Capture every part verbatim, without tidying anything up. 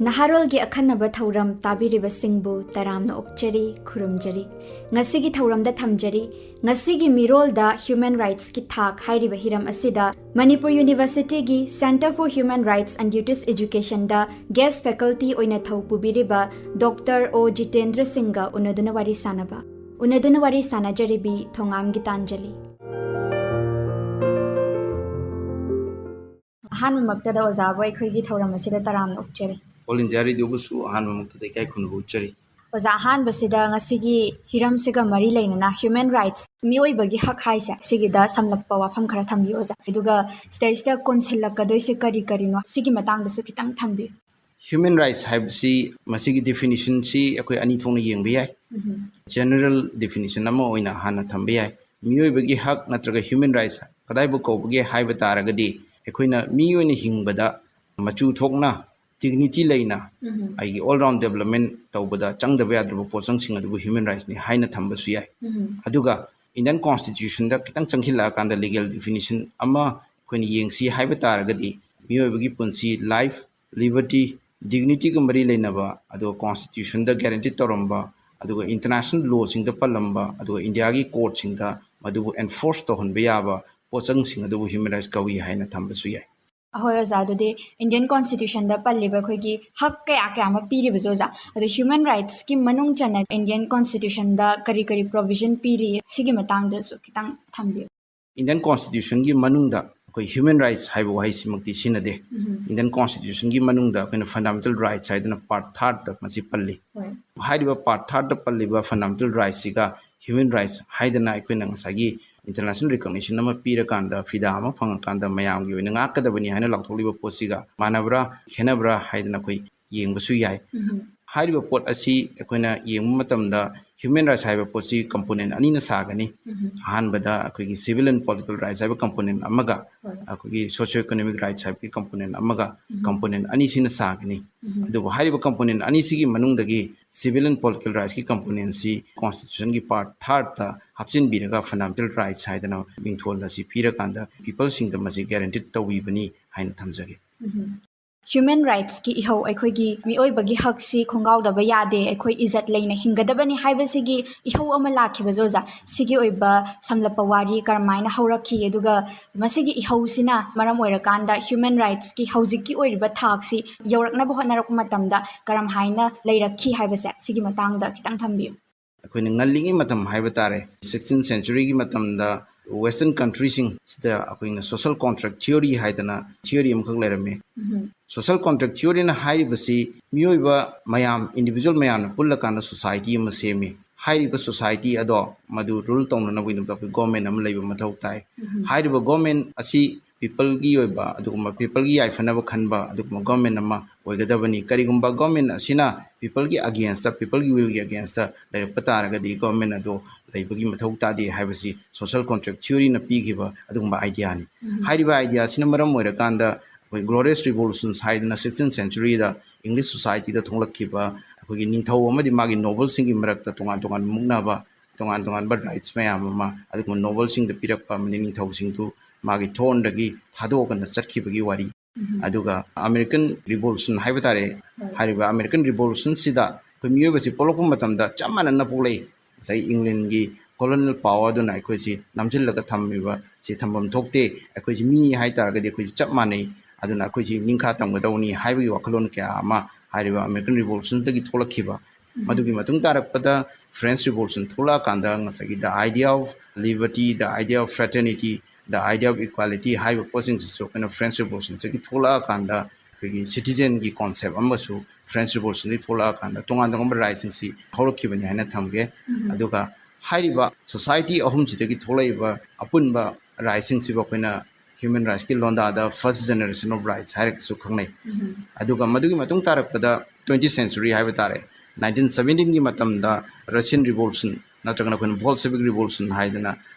ꯅꯍꯥꯔꯣꯜꯒꯤ ꯑꯈꯟꯅꯕ ꯊꯧꯔꯝ ꯇꯥꯕꯤꯔꯤꯕꯁꯤꯡꯕꯨ ꯇꯔꯥꯝꯅ ꯑꯣꯛꯆꯔꯤ, ꯈꯨꯔꯨꯝꯖꯔꯤ꯫ ꯉꯁꯤꯒꯤ ꯊꯧꯔꯝꯗ ꯊꯝꯖꯔꯤ꯫ ꯉꯁꯤꯒꯤ ꯃꯤꯔꯣꯜꯗ human rightsꯀꯤ ꯊꯥꯛ ꯍꯥꯏꯔꯤꯕ ꯍꯤꯔꯝ ꯑꯁꯤꯗ ꯃꯅꯤꯄꯨꯔ ꯌꯨꯅꯤꯚꯔꯁꯤꯇꯤꯒꯤ Centre for Human Rights and Duties Educationꯗ guest faculty ꯑꯣꯏꯅ ꯊꯧ ꯄꯨꯕꯤꯔꯤꯕ ꯗꯣꯛꯇꯔ ꯑꯣ ꯖꯤꯇꯦꯟꯗ꯭ꯔ ꯁꯤꯡꯒ ꯎꯅꯗꯨꯅ ꯋꯥꯔꯤ ꯁꯥꯟꯅꯕ꯫ ꯎꯅꯗꯨꯅ ꯋꯥꯔꯤ ꯁꯥꯟꯅꯖꯔꯤꯕꯤ ꯊꯣꯉꯥꯝ ꯒꯤꯇꯥꯟꯖꯂꯤ꯫ ꯑꯍꯥꯟꯕꯃꯛꯇꯗ ꯑꯣꯖꯥꯕꯨ ꯑꯩꯈꯣꯏꯒꯤ ꯊꯧꯔꯝ ꯑꯁꯤꯗ ꯇꯔꯥꯝꯅ ꯑꯣꯛꯆꯔꯤ꯫ All India Radioꯕꯨꯁꯨ ꯑꯍꯥꯟꯕꯃꯛꯇꯗ ꯏꯀꯥꯏ ꯈꯨꯝꯅꯕ ꯎꯠꯆꯔꯤ꯫ ꯑꯣꯖꯥ, ꯑꯍꯥꯟꯕꯁꯤꯗ ꯉꯁꯤꯒꯤ ꯍꯤꯔꯝꯁꯤꯒ ꯃꯔꯤ ꯂꯩꯅꯅ human rights, ꯃꯤꯑꯣꯏꯕꯒꯤ ꯍꯛ ꯍꯥꯏꯁꯦ, ꯁꯤꯒꯤꯗ ꯁꯝꯂꯞꯄ ꯋꯥꯐꯝ ꯈꯔ ꯊꯝꯕꯤꯌꯨ ꯑꯣꯖꯥ꯫ ꯑꯗꯨꯒ ꯁꯤꯗꯩꯁꯤꯗ ꯀꯣꯟꯁꯤꯜꯂꯛꯀꯗꯣꯏꯁꯦ ꯀꯔꯤ ꯀꯔꯤꯅꯣ, ꯁꯤꯒꯤ ꯃꯇꯥꯡꯗꯁꯨ ꯈꯤꯇꯪ ꯊꯝꯕꯤꯌꯨ꯫ Human rights ꯍꯥꯏꯕꯁꯤ, ꯃꯁꯤꯒꯤ definitionꯁꯤ ꯑꯩꯈꯣꯏ ꯑꯅꯤ ꯊꯣꯛꯅ ꯌꯦꯡꯕ ꯌꯥꯏ꯫ ꯎꯝ꯫ General definition ꯑꯃ ꯑꯣꯏꯅ ꯍꯥꯟꯅ ꯊꯝꯕ ꯌꯥꯏ꯫ ꯃꯤꯑꯣꯏꯕꯒꯤ ꯍꯛ ꯅꯠꯇ꯭ꯔꯒ human rights ꯀꯗꯥꯏꯕꯨ ꯀꯧꯕꯒꯦ ꯍꯥꯏꯕ ꯇꯥꯔꯒꯗꯤ, ꯑꯩꯈꯣꯏꯅ ꯃꯤ ꯑꯣꯏꯅ ꯍꯤꯡꯕꯗ ꯃꯆꯨ ꯊꯣꯛꯅ, dignity ꯂꯩꯅ, ꯎꯝ꯫ ꯑꯩꯒꯤ all round development ꯇꯧꯕꯗ ꯆꯪꯗꯕ ꯌꯥꯗ꯭ꯔꯕ ꯄꯣꯠꯆꯪꯁꯤꯡ ꯑꯗꯨꯕꯨ human rightsꯅꯤ ꯍꯥꯏꯅ ꯊꯝꯕꯁꯨ ꯌꯥꯏ꯫ ꯎꯝ꯫ ꯑꯗꯨꯒ Indian Constitutionꯗ ꯈꯤꯇꯪ ꯆꯪꯁꯤꯜꯂꯛꯑꯀꯥꯟꯗ legal definition ꯑꯃ ꯑꯩꯈꯣꯏꯅ ꯌꯦꯡꯁꯤ ꯍꯥꯏꯕ ꯇꯥꯔꯒꯗꯤ, ꯃꯤꯑꯣꯏꯕꯒꯤ ꯄꯨꯟꯁꯤ, life, liberty, dignityꯒ ꯃꯔꯤ ꯂꯩꯅꯕ, ꯑꯗꯨꯒ Constitutionꯗ guarantee ꯇꯧꯔꯝꯕ, ꯑꯗꯨꯒ international lawꯁꯤꯡꯗ ꯄꯜꯂꯝꯕ, ꯑꯗꯨꯒ ꯏꯟꯗꯤꯌꯥꯒꯤ courtꯁꯤꯡꯗ ꯃꯗꯨꯕꯨ enforce ꯇꯧꯍꯟꯕ ꯌꯥꯕ ꯄꯣꯠꯆꯪꯁꯤꯡ ꯑꯗꯨꯕꯨ human rights ꯀꯧꯏ ꯍꯥꯏꯅ ꯊꯝꯕꯁꯨ ꯌꯥꯏ꯫ ꯑꯍꯣꯏ ꯑꯣꯖꯥ, ꯑꯗꯨꯗꯤ Indian Constitutionꯗ ꯄꯜꯂꯤꯕ ꯑꯩꯈꯣꯏꯒꯤ ꯍꯛ ꯀꯌꯥ ꯀꯌꯥ ꯑꯃ ꯄꯤꯔꯤꯕꯁꯦ ꯑꯣꯖꯥ, ꯑꯗꯣ human rightsꯀꯤ ꯃꯅꯨꯡ ꯆꯟꯅ Indian Constitutionꯗ ꯀꯔꯤ ꯀꯔꯤ provision ꯄꯤꯔꯤ, ꯁꯤꯒꯤ ꯃꯇꯥꯡꯗꯁꯨ ꯈꯤꯇꯪ ꯊꯝꯕꯤꯌꯨ꯫ Indian Constitutionꯒꯤ ꯃꯅꯨꯡꯗ ꯑꯩꯈꯣꯏ human rights ꯍꯥꯏꯕ ꯋꯥꯍꯩꯁꯤꯃꯛꯇꯤ ꯁꯤꯖꯤꯟꯅꯗꯦ꯫ ꯎꯝ꯫ Indian Constitutionꯒꯤ ꯃꯅꯨꯡꯗ ꯑꯩꯈꯣꯏꯅ fundamental rights ꯍꯥꯏꯗꯅ part thirdꯇ ꯃꯁꯤ ꯄꯜꯂꯤ꯫ ꯍꯣꯏ꯫ ꯍꯥꯏꯔꯤꯕ part thirdꯇ ꯄꯜꯂꯤꯕ fundamental rightsꯁꯤꯒ human rights ꯍꯥꯏꯗꯅ ꯑꯩꯈꯣꯏꯅ ꯉꯁꯥꯏꯒꯤ international recognition ꯑꯃ ꯄꯤꯔꯀꯥꯟꯗ, ꯐꯤꯗꯥ ꯑꯃ ꯐꯪꯉꯀꯥꯟꯗ ꯃꯌꯥꯝꯒꯤ ꯑꯣꯏꯅ ꯉꯥꯛꯀꯗꯕꯅꯤ ꯍꯥꯏꯅ ꯂꯥꯎꯊꯣꯛꯂꯤꯕ ꯄꯣꯠꯁꯤꯒ ꯃꯥꯟꯅꯕ꯭ꯔꯥ, ꯈꯦꯠꯅꯕ꯭ꯔꯥ ꯍꯥꯏꯗꯅ ꯑꯩꯈꯣꯏ ꯌꯦꯡꯕꯁꯨ ꯌꯥꯏ꯫ ꯎꯝ꯫ ꯍꯥꯏꯔꯤꯕ ꯄꯣꯠ ꯑꯁꯤ ꯑꯩꯈꯣꯏꯅ ꯌꯦꯡꯕ ꯃꯇꯝꯗ human rights ꯍꯥꯏꯕ ꯄꯣꯠꯁꯤ component ꯑꯅꯤꯅ ꯁꯥꯒꯅꯤ꯫ ꯎꯝ꯫ ꯑꯍꯥꯟꯕꯗ ꯑꯩꯈꯣꯏꯒꯤ civil and political rights ꯍꯥꯏꯕ component ꯑꯃꯒ, ꯍꯣꯏ꯫ ꯑꯩꯈꯣꯏꯒꯤ socio economic rights ꯍꯥꯏꯕꯒꯤ component ꯑꯃꯒ, ꯎꯝ꯫ Component ꯑꯅꯤꯁꯤꯅ ꯁꯥꯒꯅꯤ꯫ ꯎꯝ꯫ ꯑꯗꯨꯕꯨ ꯍꯥꯏꯔꯤꯕ component ꯑꯅꯤꯁꯤꯒꯤ ꯃꯅꯨꯡꯗꯒꯤ civil and political rightsꯀꯤ componentꯁꯤ Constitutionꯒꯤ part thirdꯇ ꯍꯥꯞꯆꯤꯟꯕꯤꯔꯒ fundamental rights ꯍꯥꯏꯗꯅ ꯃꯤꯡꯊꯣꯜ ꯑꯁꯤ ꯄꯤꯔꯀꯥꯟꯗ peopleꯁꯤꯡꯗ ꯃꯁꯤ guaranteed ꯇꯧꯕꯤꯕꯅꯤ ꯍꯥꯏꯅ ꯊꯝꯖꯒꯦ꯫ ꯎꯝ꯫ ꯍ꯭ꯌꯨꯃꯦꯟ ꯔꯥꯏꯠꯁꯀꯤ ꯏꯍꯧ, ꯑꯩꯈꯣꯏꯒꯤ ꯃꯤꯑꯣꯏꯕꯒꯤ ꯍꯛꯁꯤ ꯈꯣꯡꯒꯥꯎꯗꯕ ꯌꯥꯗꯦ, ꯑꯩꯈꯣꯏ ꯏꯖꯠ ꯂꯩꯅ ꯍꯤꯡꯒꯗꯕꯅꯤ ꯍꯥꯏꯕꯁꯤꯒꯤ ꯏꯍꯧ ꯑꯃ ꯂꯥꯛꯈꯤꯕꯁꯦ ꯑꯣꯖꯥ, ꯁꯤꯒꯤ ꯑꯣꯏꯕ ꯁꯝꯂꯞꯄ ꯋꯥꯔꯤ ꯀꯔꯝꯍꯥꯏꯅ ꯍꯧꯔꯛꯈꯤ, ꯑꯗꯨꯒ ꯃꯁꯤꯒꯤ ꯏꯍꯧꯁꯤꯅ ꯃꯔꯝ ꯑꯣꯏꯔꯀꯥꯟꯗ ꯍ꯭ꯌꯨꯃꯦꯟ ꯔꯥꯏꯠꯁꯀꯤ ꯍꯧꯖꯤꯛꯀꯤ ꯑꯣꯏꯔꯤꯕ ꯊꯥꯛꯁꯤ ꯌꯧꯔꯛꯅꯕ ꯍꯣꯠꯅꯔꯛꯄ ꯃꯇꯝꯗ ꯀꯔꯝꯍꯥꯏꯅ ꯂꯩꯔꯛꯈꯤ ꯍꯥꯏꯕꯁꯦ, ꯁꯤꯒꯤ ꯃꯇꯥꯡꯗ ꯈꯤꯇꯪ ꯊꯝꯕꯤꯌꯨ꯫ ꯑꯩꯈꯣꯏꯅ ꯉꯜꯂꯤꯉꯩ ꯃꯇꯝ ꯍꯥꯏꯕ ꯇꯥꯔꯦ, ꯁꯤꯛꯁꯇꯤꯟ ꯁꯦꯟꯆꯨꯔꯤꯒꯤ ꯃꯇꯝꯗ ꯋꯦꯁꯇꯔꯟ ꯀꯟꯇ꯭ꯔꯤꯁꯤꯡ ꯁꯤꯗ ꯑꯩꯈꯣꯏꯅ ꯁꯣꯁꯦꯜ ꯀꯣꯟꯇ꯭ꯔꯦꯛ ꯊꯤꯑꯣꯔꯤ ꯍꯥꯏꯗꯅ ꯊꯤꯑꯣꯔꯤ ꯑꯃꯈꯛ ꯂꯩꯔꯝꯃꯤ꯫ ꯁꯣꯁꯦꯜ ꯀꯣꯟꯇ꯭ꯔꯦꯛ ꯊꯤꯑꯣꯔꯤꯅ ꯍꯥꯏꯔꯤꯕꯁꯤ ꯃꯤꯑꯣꯏꯕ ꯃꯌꯥꯝ, ꯏꯟꯗꯤꯕꯤꯖꯨꯋꯦꯜ ꯃꯌꯥꯝꯅ ꯄꯨꯜꯂꯀꯥꯟꯗ ꯁꯣꯁꯥꯏꯇꯤ ꯑꯃ ꯁꯦꯝꯃꯤ꯫ ꯍꯥꯏꯔꯤꯕ ꯁꯣꯁꯥꯏꯇꯤ ꯑꯗꯣ ꯃꯗꯨ ꯔꯨꯜ ꯇꯧꯅꯅꯕꯒꯤꯗꯃꯛꯇ ꯑꯩꯈꯣꯏ ꯒꯣꯔꯃꯦꯟ ꯑꯃ ꯂꯩꯕ ꯃꯊꯧ ꯇꯥꯏ꯫ ꯍꯥꯏꯔꯤꯕ ꯒꯣꯔꯃꯦꯟ ꯑꯁꯤ ꯄꯤꯄꯜꯒꯤ ꯑꯣꯏꯕ, ꯑꯗꯨꯒꯨꯝꯕ ꯄꯤꯄꯜꯒꯤ ꯌꯥꯏꯐꯅꯕ ꯈꯟꯕ ꯑꯗꯨꯒꯨꯝꯕ ꯒꯣꯔꯃꯦꯟ ꯑꯃ ꯑꯣꯏꯒꯗꯕꯅꯤ꯫ ꯀꯔꯤꯒꯨꯝꯕ ꯒꯣꯔꯃꯦꯟ ꯑꯁꯤꯅ ꯄꯤꯄꯜꯒꯤ ꯑꯒꯦꯟꯁꯇ, ꯄꯤꯄꯜꯒꯤ ꯋꯤꯜꯒꯤ ꯑꯒꯦꯟꯁꯇ ꯂꯩꯔꯛꯄ ꯇꯥꯔꯒꯗꯤ ꯒꯣꯔꯃꯦꯟ ꯑꯗꯨ ꯂꯩꯕꯒꯤ ꯃꯊꯧ ꯇꯥꯗꯦ ꯍꯥꯏꯕꯁꯤ ꯁꯣꯁꯦꯜ ꯀꯣꯟꯇ꯭ꯔꯦꯛ ꯊꯤꯑꯣꯔꯤꯅ ꯄꯤꯈꯤꯕ ꯑꯗꯨꯒꯨꯝꯕ ꯑꯥꯏꯗꯤꯌꯥꯅꯤ꯫ ꯍꯥꯏꯔꯤꯕ ꯑꯥꯏꯗꯤꯌꯥꯁꯤꯅ ꯃꯔꯝ ꯑꯣꯏꯔꯀꯥꯟꯗ ꯑꯩꯈꯣꯏ ꯒ꯭ꯂꯣꯔꯤꯌꯁ ꯔꯤꯚꯣꯂꯨꯁꯟꯁ ꯍꯥꯏꯗꯅ ꯁꯤꯛꯁꯇꯤꯟ ꯁꯦꯟꯆꯨꯔꯤꯗ ꯏꯪꯂꯤꯁ ꯁꯣꯁꯥꯏꯇꯤꯗ ꯊꯣꯛꯂꯛꯈꯤꯕ ꯑꯩꯈꯣꯏꯒꯤ ꯅꯤꯡꯊꯧ ꯑꯃꯗꯤ ꯃꯥꯒꯤ ꯅꯣꯕꯜꯁꯤꯡꯒꯤ ꯃꯔꯛꯇ ꯇꯣꯉꯥꯟ ꯇꯣꯉꯥꯟꯕ ꯃꯨꯛꯅꯕ, ꯇꯣꯉꯥꯟ ꯇꯣꯉꯥꯟꯕ ꯔꯥꯏꯠꯁ ꯃꯌꯥꯝ ꯑꯃ, ꯑꯗꯨꯒꯨꯝꯕ ꯅꯣꯕꯜꯁꯤꯡꯗ ꯄꯤꯔꯛꯄ ꯑꯃꯗꯤ ꯅꯤꯡꯊꯧꯁꯤꯡꯗꯨ ꯃꯥꯒꯤ ꯊ꯭ꯔꯣꯟꯗꯒꯤ ꯊꯥꯗꯣꯛꯑꯒꯅ ꯆꯠꯈꯤꯕꯒꯤ ꯋꯥꯔꯤ꯫ ꯑꯗꯨꯒ ꯑꯃꯦꯔꯤꯀꯟ ꯔꯤꯚꯣꯂꯨꯁꯟ ꯍꯥꯏꯕ ꯇꯥꯔꯦ, ꯍꯥꯏꯔꯤꯕ ꯑꯃꯦꯔꯤꯀꯟ ꯔꯤꯚꯣꯂꯨꯁꯟꯁꯤꯗ ꯑꯩꯈꯣꯏ ꯃꯤꯑꯣꯏꯕꯁꯤ ꯄꯣꯛꯂꯛꯄ ꯃꯇꯝꯗ ꯆꯞ ꯃꯥꯟꯅꯅ ꯄꯣꯛꯂꯛꯏ꯫ ꯉꯁꯥꯏ ꯏꯪꯂꯦꯟꯒꯤ ꯀꯣꯂꯣꯅꯤꯌꯦꯜ ꯄꯥꯋꯔꯗꯨꯅ ꯑꯩꯈꯣꯏꯁꯤ ꯅꯝꯁꯤꯜꯂꯒ ꯊꯝꯃꯤꯕ ꯁꯤ ꯊꯝꯐꯝ ꯊꯣꯛꯇꯦ꯫ ꯑꯩꯈꯣꯏꯁꯤ ꯃꯤ ꯍꯥꯏ ꯇꯥꯔꯒꯗꯤ ꯑꯩꯈꯣꯏꯁꯤ ꯆꯞ ꯃꯥꯟꯅꯩ꯫ ꯑꯗꯨꯅ ꯑꯩꯈꯣꯏꯁꯤ ꯅꯤꯡꯈꯥ ꯇꯝꯒꯗꯧꯅꯤ ꯍꯥꯏꯕꯒꯤ ꯋꯥꯈꯜꯂꯣꯟ ꯀꯌꯥ ꯑꯃ ꯍꯥꯏꯔꯤꯕ ꯑꯃꯦꯔꯤꯀꯟ ꯔꯤꯚꯣꯂꯨꯁꯟꯗꯒꯤ ꯊꯣꯛꯂꯛꯈꯤꯕ꯫ ꯃꯗꯨꯒꯤ ꯃꯇꯨꯡ ꯇꯥꯔꯛꯄꯗ ꯐ꯭ꯔꯦꯟꯁ ꯔꯤꯚꯣꯂꯨꯁꯟ ꯊꯣꯛꯂꯛꯑꯀꯥꯟꯗ ꯉꯁꯥꯏꯒꯤ the idea of liberty, the idea of fraternity, the idea of equality ꯍꯥꯏꯔꯤꯕ ꯄꯣꯠꯁꯤꯡꯁꯤꯁꯨ ꯑꯩꯈꯣꯏꯅ ꯐ꯭ꯔꯦꯟꯁ ꯔꯤꯚꯣꯂꯨꯁꯟꯁꯤꯗꯒꯤ ꯊꯣꯛꯂꯛꯑꯀꯥꯟꯗ ꯑꯩꯈꯣꯏꯒꯤ ꯁꯤꯇꯤꯖꯦꯟꯒꯤ ꯀꯣꯟꯁꯦꯞ ꯑꯃꯁꯨ ꯐ꯭ꯔꯦꯟꯁ ꯔꯤꯚꯣꯂꯨꯁꯟꯗꯒꯤ ꯊꯣꯛꯂꯛꯑꯀꯥꯟꯗ ꯇꯣꯉꯥꯟ ꯇꯣꯉꯥꯟꯕ ꯔꯥꯏꯠꯁꯤꯡꯁꯤ ꯍꯧꯔꯛꯈꯤꯕꯅꯤ ꯍꯥꯏꯅ ꯊꯝꯒꯦ꯫ ꯑꯗꯨꯒ ꯍꯥꯏꯔꯤꯕ ꯁꯣꯁꯥꯏꯇꯤ ꯑꯍꯨꯝꯁꯤꯗꯒꯤ ꯊꯣꯛꯂꯛꯏꯕ ꯑꯄꯨꯟꯕ ꯔꯥꯏꯠꯁꯤꯡꯁꯤꯕꯨ ꯑꯩꯈꯣꯏꯅ ꯍ꯭ꯌꯨꯃꯦꯟ ꯔꯥꯏꯠꯁꯀꯤ ꯂꯣꯟꯗꯥꯗ ꯐꯥꯔꯁ ꯖꯦꯅꯦꯔꯦꯁꯟ ꯑꯣꯐ ꯔꯥꯏꯠꯁ ꯍꯥꯏꯔꯒꯁꯨ ꯈꯪꯅꯩ꯫ ꯑꯗꯨꯒ ꯃꯗꯨꯒꯤ ꯃꯇꯨꯡ ꯇꯥꯔꯛꯄꯗ ꯇ꯭ꯋꯦꯟꯇꯤ ꯁꯦꯟꯆꯨꯔꯤ ꯍꯥꯏꯕ ꯇꯥꯔꯦ, ꯅꯥꯏꯟꯇꯤꯟ ꯁꯕꯦꯟꯇꯤꯟꯒꯤ ꯃꯇꯝꯗ ꯔꯁꯤꯌꯟ ꯔꯤꯚꯣꯂꯨꯁꯟ ꯅꯠꯇ꯭ꯔꯒꯅ ꯑꯩꯈꯣꯏꯅ ꯕꯣꯜꯁꯦꯕꯤꯛ ꯔꯤꯚꯣꯂꯨꯁꯟ ꯍꯥꯏꯗꯅ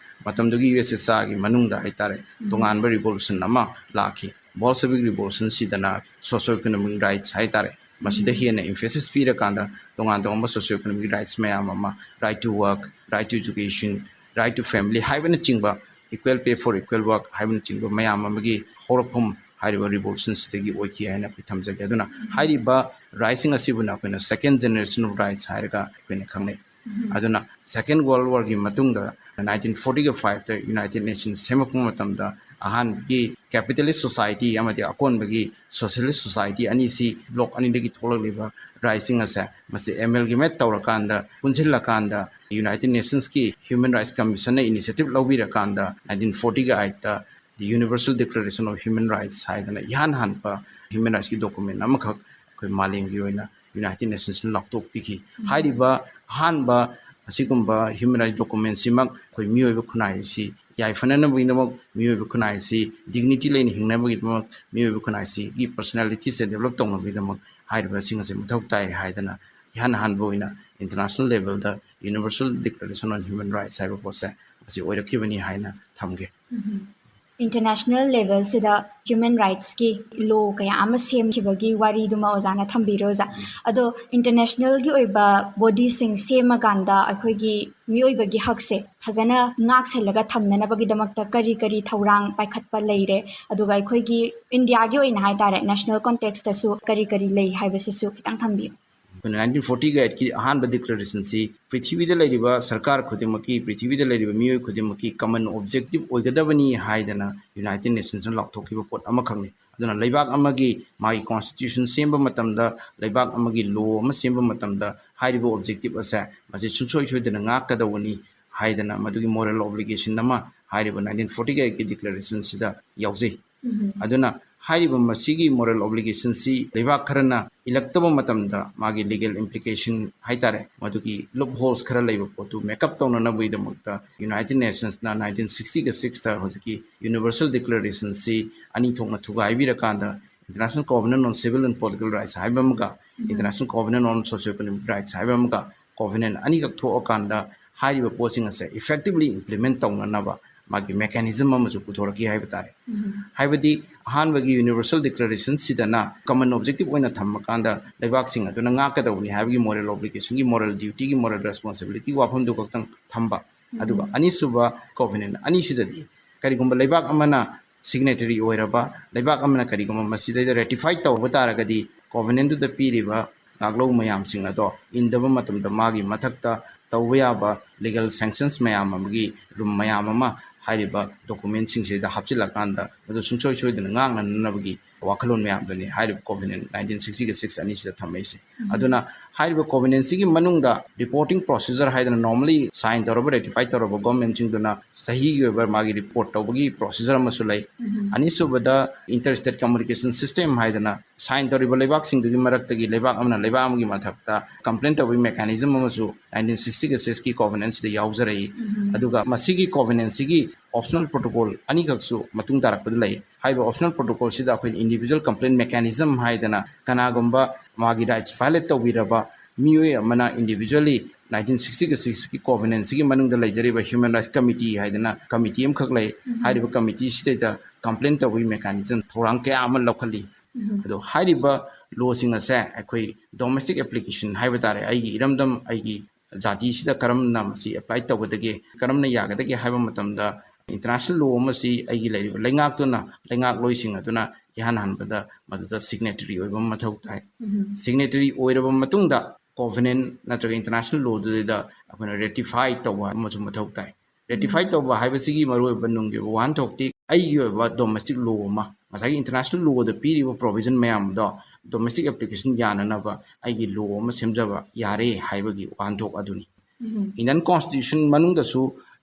ꯃꯇꯝꯗꯨꯒꯤ ꯌꯨ ꯑꯦꯁ ꯑꯦꯁ ꯑꯥꯔꯒꯤ ꯃꯅꯨꯡꯗ ꯍꯥꯏꯇꯥꯔꯦ, ꯇꯣꯉꯥꯟꯕ ꯔꯤꯚꯣꯂꯨꯁꯟ ꯑꯃ ꯂꯥꯛꯈꯤ꯫ ꯕꯣꯜꯁꯦꯕꯤꯛ ꯔꯤꯚꯣꯂꯨꯁꯟꯁꯤꯗꯅ ꯁꯣꯁꯤꯌꯣ ꯏꯀꯣꯅꯣꯃꯤꯛ ꯔꯥꯏꯠꯁ ꯍꯥꯏꯇꯥꯔꯦ, ꯃꯁꯤꯗ ꯍꯦꯟꯅ ꯏꯝꯐꯦꯁꯤꯁ ꯄꯤꯔꯀꯥꯟꯗ ꯇꯣꯉꯥꯟ ꯇꯣꯉꯥꯟꯕ ꯁꯣꯁꯤꯌꯣ ꯏꯀꯣꯅꯣꯃꯤꯛ ꯔꯥꯏꯠꯁ ꯃꯌꯥꯝ ꯑꯃ, right to work, right to education, right to family ꯍꯥꯏꯕꯅꯆꯤꯡꯕ, equal pay for equal work ꯍꯥꯏꯕꯅꯆꯤꯡꯕ ꯃꯌꯥꯝ ꯑꯃꯒꯤ ꯍꯧꯔꯛꯐꯝ ꯍꯥꯏꯔꯤꯕ ꯔꯤꯚꯣꯂꯨꯁꯟꯁꯤꯗꯒꯤ ꯑꯣꯏꯈꯤ ꯍꯥꯏꯅ ꯑꯩꯈꯣꯏ ꯊꯝꯖꯒꯦ꯫ ꯑꯗꯨꯅ ꯍꯥꯏꯔꯤꯕ ꯔꯥꯏꯠꯁꯤꯡ ꯑꯁꯤꯕꯨꯅ ꯑꯩꯈꯣꯏꯅ second generation of rights ꯍꯥꯏꯔꯒ ꯑꯩꯈꯣꯏꯅ ꯈꯪꯅꯩ꯫ ꯑꯗꯨꯅ Second World Warꯒꯤ ꯃꯇꯨꯡꯗ nineteen forty fiveꯇ United Nations ꯁꯦꯝꯃꯛꯄ ꯃꯇꯝꯗ ꯑꯍꯥꯟꯕꯒꯤ capitalist society ꯑꯃꯗꯤ ꯑꯀꯣꯟꯕꯒꯤ socialist society ꯑꯅꯤꯁꯤ bloc ꯑꯅꯤꯗꯒꯤ ꯊꯣꯛꯂꯛꯂꯤꯕ ꯔꯥꯏꯠꯁꯤꯡ ꯑꯁꯦ ꯃꯁꯤ amalgamate ꯇꯧꯔꯀꯥꯟꯗ, ꯄꯨꯟꯁꯤꯜꯂꯀꯥꯟꯗ United Nationsꯀꯤ Human Rights Commissionꯅ initiative ꯂꯧꯕꯤꯔꯀꯥꯟꯗ nineteen forty eightꯇ The Universal Declaration of Human Rights ꯍꯥꯏꯗꯅ ꯏꯍꯥꯟ ꯍꯥꯟꯕ human rightsꯀꯤ document ꯑꯃꯈꯛ ꯑꯩꯈꯣꯏ ꯃꯥꯂꯦꯝꯒꯤ ꯑꯣꯏꯅ United Nationsꯅ ꯂꯥꯎꯊꯣꯛꯄꯤꯈꯤ꯫ ꯍꯥꯏꯔꯤꯕ ꯑꯍꯥꯟꯕ ꯑꯁꯤꯒꯨꯝꯕ human rights documentꯁꯤꯃꯛ ꯑꯩꯈꯣꯏ ꯃꯤꯑꯣꯏꯕ ꯈꯨꯟꯅꯥꯏ ꯑꯁꯤ ꯌꯥꯏꯐꯅꯅꯕꯒꯤꯗꯃꯛ, ꯃꯤꯑꯣꯏꯕ ꯈꯨꯟꯅꯥꯏ ꯑꯁꯤ dignity ꯂꯩꯅ ꯍꯤꯡꯅꯕꯒꯤꯗꯃꯛ, ꯃꯤꯑꯣꯏꯕ ꯈꯨꯟꯅꯥꯏ ꯑꯁꯤꯒꯤ personalityꯁꯦ develop ꯇꯧꯅꯕꯒꯤꯗꯃꯛ ꯍꯥꯏꯔꯤꯕꯁꯤꯡ ꯑꯁꯦ ꯃꯊꯧ ꯇꯥꯏ ꯍꯥꯏꯗꯅ ꯏꯍꯥꯟ ꯍꯥꯟꯕ ꯑꯣꯏꯅ international levelꯗ Universal Declaration on Human Rights ꯍꯥꯏꯕ ꯄꯣꯠꯁꯦ ꯃꯁꯤ ꯑꯣꯏꯔꯛꯈꯤꯕꯅꯤ ꯍꯥꯏꯅ ꯊꯝꯒꯦ꯫ International levelꯁꯤꯗ human rightsꯀꯤ law ꯀꯌꯥ ꯑꯃ ꯁꯦꯝꯈꯤꯕꯒꯤ ꯋꯥꯔꯤꯗꯨꯃ ꯑꯣꯖꯥꯅ ꯊꯝꯕꯤꯔꯦ ꯑꯣꯖꯥ꯫ ꯑꯗꯣ internationalꯒꯤ ꯑꯣꯏꯕ bodyꯁꯤꯡ ꯁꯦꯝꯃꯀꯥꯟꯗ ꯑꯩꯈꯣꯏꯒꯤ ꯃꯤꯑꯣꯏꯕꯒꯤ ꯍꯛꯁꯦ ꯐꯖꯅ ꯉꯥꯛꯁꯦꯜꯂꯒ ꯊꯝꯅꯅꯕꯒꯤꯗꯃꯛꯇ ꯀꯔꯤ ꯀꯔꯤ ꯊꯧꯔꯥꯡ ꯄꯥꯏꯈꯠꯄ ꯂꯩꯔꯦ, ꯑꯗꯨꯒ ꯑꯩꯈꯣꯏꯒꯤ Indiaꯒꯤ ꯑꯣꯏꯅ ꯍꯥꯏꯇꯥꯔꯦ, national contextꯇꯁꯨ ꯀꯔꯤ ꯀꯔꯤ ꯂꯩ ꯍꯥꯏꯕꯁꯤꯁꯨ ꯈꯤꯇꯪ ꯊꯝꯕꯤꯌꯨ꯫ ꯑꯩꯈꯣꯏꯅ nineteen forty eightꯀꯤ ꯑꯍꯥꯟꯕ declarationꯁꯤ ꯄ꯭ꯔꯤꯊꯤꯕꯤꯗ ꯂꯩꯔꯤꯕ ꯁꯔꯀꯥꯔ ꯈꯨꯗꯤꯡꯃꯛꯀꯤ, ꯄ꯭ꯔꯤꯊꯤꯕꯤꯗ ꯂꯩꯔꯤꯕ ꯃꯤꯑꯣꯏ ꯈꯨꯗꯤꯡꯃꯛꯀꯤ common objective ꯑꯣꯏꯒꯗꯕꯅꯤ ꯍꯥꯏꯗꯅ United Nationsꯅ ꯂꯥꯎꯊꯣꯛꯈꯤꯕ ꯄꯣꯠ ꯑꯃꯈꯛꯅꯤ꯫ ꯑꯗꯨꯅ ꯂꯩꯕꯥꯛ ꯑꯃꯒꯤ ꯃꯥꯒꯤ constitution ꯁꯦꯝꯕ ꯃꯇꯝꯗ, ꯂꯩꯕꯥꯛ ꯑꯃꯒꯤ law ꯑꯃ ꯁꯦꯝꯕ ꯃꯇꯝꯗ ꯍꯥꯏꯔꯤꯕ objective ꯑꯁꯦ ꯃꯁꯤ ꯁꯨꯡꯁꯣꯏ ꯁꯣꯏꯗꯅ ꯉꯥꯛꯀꯗꯧꯕꯅꯤ ꯍꯥꯏꯗꯅ ꯃꯗꯨꯒꯤ moral obligation ꯑꯃ ꯍꯥꯏꯔꯤꯕ nineteen forty eightꯀꯤ declarationꯁꯤꯗ ꯌꯥꯎꯖꯩ꯫ ꯑꯗꯨꯅ ꯍꯥꯏꯔꯤꯕ ꯃꯁꯤꯒꯤ moral obligationꯁꯤ ꯂꯩꯕꯥꯛ ꯈꯔꯅ ꯏꯜꯂꯛꯇꯕ ꯃꯇꯝꯗ ꯃꯥꯒꯤ legal implication ꯍꯥꯏꯇꯥꯔꯦ, ꯃꯗꯨꯒꯤ loopholes ꯈꯔ ꯂꯩꯕ ꯄꯣꯠꯇꯨ make up ꯇꯧꯅꯅꯕꯒꯤꯗꯃꯛꯇ United Nationsꯅ nineteen sixtyꯒ sixꯇ ꯍꯧꯖꯤꯛꯀꯤ Universal Declarationꯁꯤ ꯑꯅꯤ ꯊꯣꯛꯅ ꯊꯨꯒꯥꯏꯕꯤꯔꯀꯥꯟꯗ International Covenant on Civil and Political Rights ꯍꯥꯏꯕ ꯑꯃꯒ International Covenant on Socio-Economic Rights ꯍꯥꯏꯕ ꯑꯃꯒ covenant ꯑꯅꯤꯈꯛ ꯊꯣꯛꯑꯀꯥꯟꯗ ꯍꯥꯏꯔꯤꯕ ꯄꯣꯠꯁꯤꯡ ꯑꯁꯦ effectively implement ꯇꯧꯅꯅꯕ ꯃꯥꯒꯤ mechanism ꯑꯃꯁꯨ ꯄꯨꯊꯣꯔꯛꯈꯤ ꯍꯥꯏꯕ ꯇꯥꯔꯦ꯫ ꯍꯥꯏꯕꯗꯤ ꯑꯍꯥꯟꯕꯒꯤ Universal Declarationꯁꯤꯗꯅ common objective ꯑꯣꯏꯅ ꯊꯝꯃꯀꯥꯟꯗ ꯂꯩꯕꯥꯛꯁꯤꯡ ꯑꯗꯨꯅ ꯉꯥꯛꯀꯗꯧꯕꯅꯤ ꯍꯥꯏꯕꯒꯤ moral obligationꯒꯤ, moral dutyꯒꯤ, moral responsibilityꯒꯤ ꯋꯥꯐꯝꯗꯨ ꯈꯛꯇꯪ ꯊꯝꯕ꯫ ꯑꯗꯨꯒ ꯑꯅꯤꯁꯨꯕ covenant ꯑꯅꯤꯁꯤꯗꯗꯤ ꯀꯔꯤꯒꯨꯝꯕ ꯂꯩꯕꯥꯛ ꯑꯃꯅ ꯁꯤꯒꯅꯦꯇꯔꯤ ꯑꯣꯏꯔꯕ ꯂꯩꯕꯥꯛ ꯑꯃꯅ ꯀꯔꯤꯒꯨꯝꯕ ꯃꯁꯤꯗꯩꯗ ꯔꯦꯇꯤꯐꯥꯏ ꯇꯧꯕ ꯇꯥꯔꯒꯗꯤ, ꯀꯣꯚꯦꯅꯦꯟꯗꯨꯗ ꯄꯤꯔꯤꯕ ꯉꯥꯛꯂꯧ ꯃꯌꯥꯝꯁꯤꯡ ꯑꯗꯣ ꯏꯟꯗꯕ ꯃꯇꯝꯗ ꯃꯥꯒꯤ ꯃꯊꯛꯇ ꯇꯧꯕ ꯌꯥꯕ ꯂꯤꯒꯦꯜ ꯁꯦꯡꯁꯟꯁ ꯃꯌꯥꯝ ꯑꯃꯒꯤ ꯔꯨꯝ ꯃꯌꯥꯝ ꯑꯃ ꯍꯥꯏꯔꯤꯕ ꯗꯣꯀꯨꯃꯦꯟꯁꯤꯡꯁꯤꯗ ꯍꯥꯞꯆꯤꯜꯂꯀꯥꯟꯗ ꯃꯗꯨ ꯁꯨꯡꯁꯣꯏ ꯁꯣꯏꯗꯅ ꯉꯥꯛꯅꯅꯕꯒꯤ ꯋꯥꯈꯜꯂꯣꯟ ꯃꯌꯥꯝꯗꯨꯅꯤ ꯍꯥꯏꯔꯤꯕ ꯀꯣꯚꯦꯅꯦꯟ ꯅꯥꯏꯟꯇꯤꯟ ꯁꯤꯛꯁꯇꯤꯒ ꯁꯤꯛꯁ ꯑꯅꯤꯁꯤꯗ ꯊꯝꯃꯛꯏꯁꯦ꯫ ꯑꯗꯨꯅ ꯍꯥꯏꯔꯤꯕ ꯀꯣꯚꯦꯅꯦꯟꯁꯤꯒꯤ ꯃꯅꯨꯡꯗ ꯔꯤꯄꯣꯔꯇꯤꯡ ꯄ꯭ꯔꯣꯁꯤꯖꯔ ꯍꯥꯏꯗꯅ normally sign ꯇꯧꯔꯕ, ꯔꯦꯇꯤꯐꯥꯏ ꯇꯧꯔꯕ ꯒꯣꯔꯃꯦꯟꯁꯤꯡꯗꯨꯅ ꯆꯍꯤꯒꯤ ꯑꯣꯏꯕ ꯃꯥꯒꯤ ꯔꯤꯄꯣꯔꯠ ꯇꯧꯕꯒꯤ ꯄ꯭ꯔꯣꯁꯤꯖꯔ ꯑꯃꯁꯨ ꯂꯩ꯫ ꯑꯅꯤꯁꯨꯕꯗ, inter state communication system ꯍꯥꯏꯗꯅ sign ꯇꯧꯔꯤꯕ ꯂꯩꯕꯥꯛꯁꯤꯡꯗꯨꯒꯤ ꯃꯔꯛꯇꯒꯤ ꯂꯩꯕꯥꯛ ꯑꯃꯅ ꯂꯩꯕꯥꯛ ꯑꯃꯒꯤ ꯃꯊꯛꯇ ꯀꯝꯄ꯭ꯂꯦꯟ ꯇꯧꯕꯒꯤ ꯃꯦꯀꯥꯅꯤꯖꯝ ꯑꯃꯁꯨ ꯅꯥꯏꯟꯇꯤꯟ ꯁꯤꯛꯁꯇꯤꯒ ꯁꯤꯛꯁꯀꯤ ꯀꯣꯚꯦꯅꯦꯟꯁꯤꯗ ꯌꯥꯎꯖꯔꯛꯏ꯫ ꯑꯗꯨꯒ ꯃꯁꯤꯒꯤ ꯀꯣꯚꯦꯅꯦꯟꯁꯤꯒꯤ ꯑꯣꯞꯁꯅꯦꯜ ꯄ꯭ꯔꯣꯇꯣꯀꯣꯜ ꯑꯅꯤꯈꯛꯁꯨ ꯃꯇꯨꯡ ꯇꯥꯔꯛꯄꯗ ꯂꯩ꯫ ꯍꯥꯏꯔꯤꯕ ꯑꯣꯞꯁꯅꯦꯜ ꯄ꯭ꯔꯣꯇꯣꯀꯣꯜꯁꯤꯗ ꯑꯩꯈꯣꯏꯅ individual complaint mechanism ꯍꯥꯏꯗꯅ ꯀꯅꯥꯒꯨꯝꯕ ꯃꯥꯒꯤ ꯔꯥꯏꯠꯁ ꯚꯥꯏꯑꯣꯂꯦꯠ ꯇꯧꯕꯤꯔꯕ ꯃꯤꯑꯣꯏ ꯑꯃꯅ individually ꯅꯥꯏꯟꯇꯤꯟ ꯁꯤꯛꯁꯇꯤꯒ ꯁꯤꯛꯁꯀꯤ ꯀꯣꯚꯦꯅꯦꯟꯁꯤꯒꯤ ꯃꯅꯨꯡꯗ ꯂꯩꯖꯔꯤꯕ ꯍ꯭ꯌꯨꯃꯦꯟ ꯔꯥꯏꯠꯁ ꯀꯃꯤꯇꯤ ꯍꯥꯏꯗꯅ ꯀꯃꯤꯇꯤ ꯑꯃꯈꯛ ꯂꯩ꯫ ꯍꯥꯏꯔꯤꯕ ꯀꯃꯤꯇꯤꯁꯤꯗꯩꯗ ꯀꯝꯄ꯭ꯂꯦꯟ ꯇꯧꯕꯒꯤ ꯃꯦꯀꯥꯅꯤꯖꯝ ꯊꯧꯔꯥꯡ ꯀꯌꯥ ꯑꯃ ꯂꯧꯈꯠꯂꯤ꯫ ꯑꯗꯣ ꯍꯥꯏꯔꯤꯕ ꯂꯣꯁꯤꯡ ꯑꯁꯦ ꯑꯩꯈꯣꯏ ꯗꯣꯃꯦꯁꯇꯤꯛ ꯑꯦꯄ꯭ꯂꯤꯀꯦꯁꯟ ꯍꯥꯏꯕ ꯇꯥꯔꯦ, ꯑꯩꯒꯤ ꯏꯔꯝꯗꯝ, ꯑꯩꯒꯤ ꯖꯥꯇꯤꯁꯤꯗ ꯀꯔꯝꯅ ꯃꯁꯤ ꯑꯦꯄ꯭ꯂꯥꯏ ꯇꯧꯒꯗꯒꯦ, ꯀꯔꯝꯅ ꯌꯥꯒꯗꯒꯦ ꯍꯥꯏꯕ ꯃꯇꯝꯗ, ꯏꯟꯇꯔꯅꯦꯁꯅꯦꯜ ꯂꯣ ꯑꯃꯁꯤ ꯑꯩꯒꯤ ꯂꯩꯔꯤꯕ ꯂꯩꯉꯥꯛꯇꯨꯅ, ꯂꯩꯉꯥꯛꯂꯣꯏꯁꯤꯡ ꯑꯗꯨꯅ ꯏꯍꯥꯟ ꯍꯥꯟꯕꯗ ꯃꯗꯨꯗ ꯁꯤꯒꯅꯦꯇꯔꯤ ꯑꯣꯏꯕ ꯑꯃ ꯃꯊꯧ ꯇꯥꯏ꯫ ꯁꯤꯒꯅꯦꯇꯔꯤ ꯑꯣꯏꯔꯕ ꯃꯇꯨꯡꯗ ꯀꯣꯚꯦꯅꯦꯟ ꯅꯠꯇ꯭ꯔꯒ ꯏꯟꯇꯔꯅꯦꯁꯅꯦꯜ ꯂꯣꯗꯨꯗ ꯑꯩꯈꯣꯏꯅ ꯔꯦꯇꯤꯐꯥꯏ ꯇꯧꯕ ꯑꯃꯁꯨ ꯃꯊꯧ ꯇꯥꯏ꯫ ꯔꯦꯇꯤꯐꯥꯏ ꯇꯧꯕ ꯍꯥꯏꯕꯁꯤꯒꯤ ꯃꯔꯨꯑꯣꯏꯕ ꯅꯨꯡꯒꯤ ꯑꯣꯏꯕ ꯋꯥꯍꯟꯊꯣꯛꯇꯤ ꯑꯩꯒꯤ ꯑꯣꯏꯕ ꯗꯣꯃꯦꯁꯇꯤꯛ ꯂꯣ ꯑꯃ, ꯉꯁꯥꯏꯒꯤ ꯏꯟꯇꯔꯅꯦꯁꯅꯦꯜ ꯂꯣꯗ ꯄꯤꯔꯤꯕ ꯄ꯭ꯔꯣꯚꯤꯖꯟ ꯃꯌꯥꯝꯗꯣ ꯗꯣꯃꯦꯁꯇꯤꯛ ꯑꯦꯄ꯭ꯂꯤꯀꯦꯁꯟ ꯌꯥꯅꯅꯕ ꯑꯩꯒꯤ ꯂꯣ ꯑꯃ ꯁꯦꯝꯖꯕ ꯌꯥꯔꯦ ꯍꯥꯏꯕꯒꯤ ꯋꯥꯍꯟꯊꯣꯛ ꯑꯗꯨꯅꯤ꯫ ꯏꯟꯗꯤꯌꯟ ꯀꯣꯟꯁꯇꯤꯇ꯭ꯌꯨꯁꯟ ꯃꯅꯨꯡꯗꯁꯨ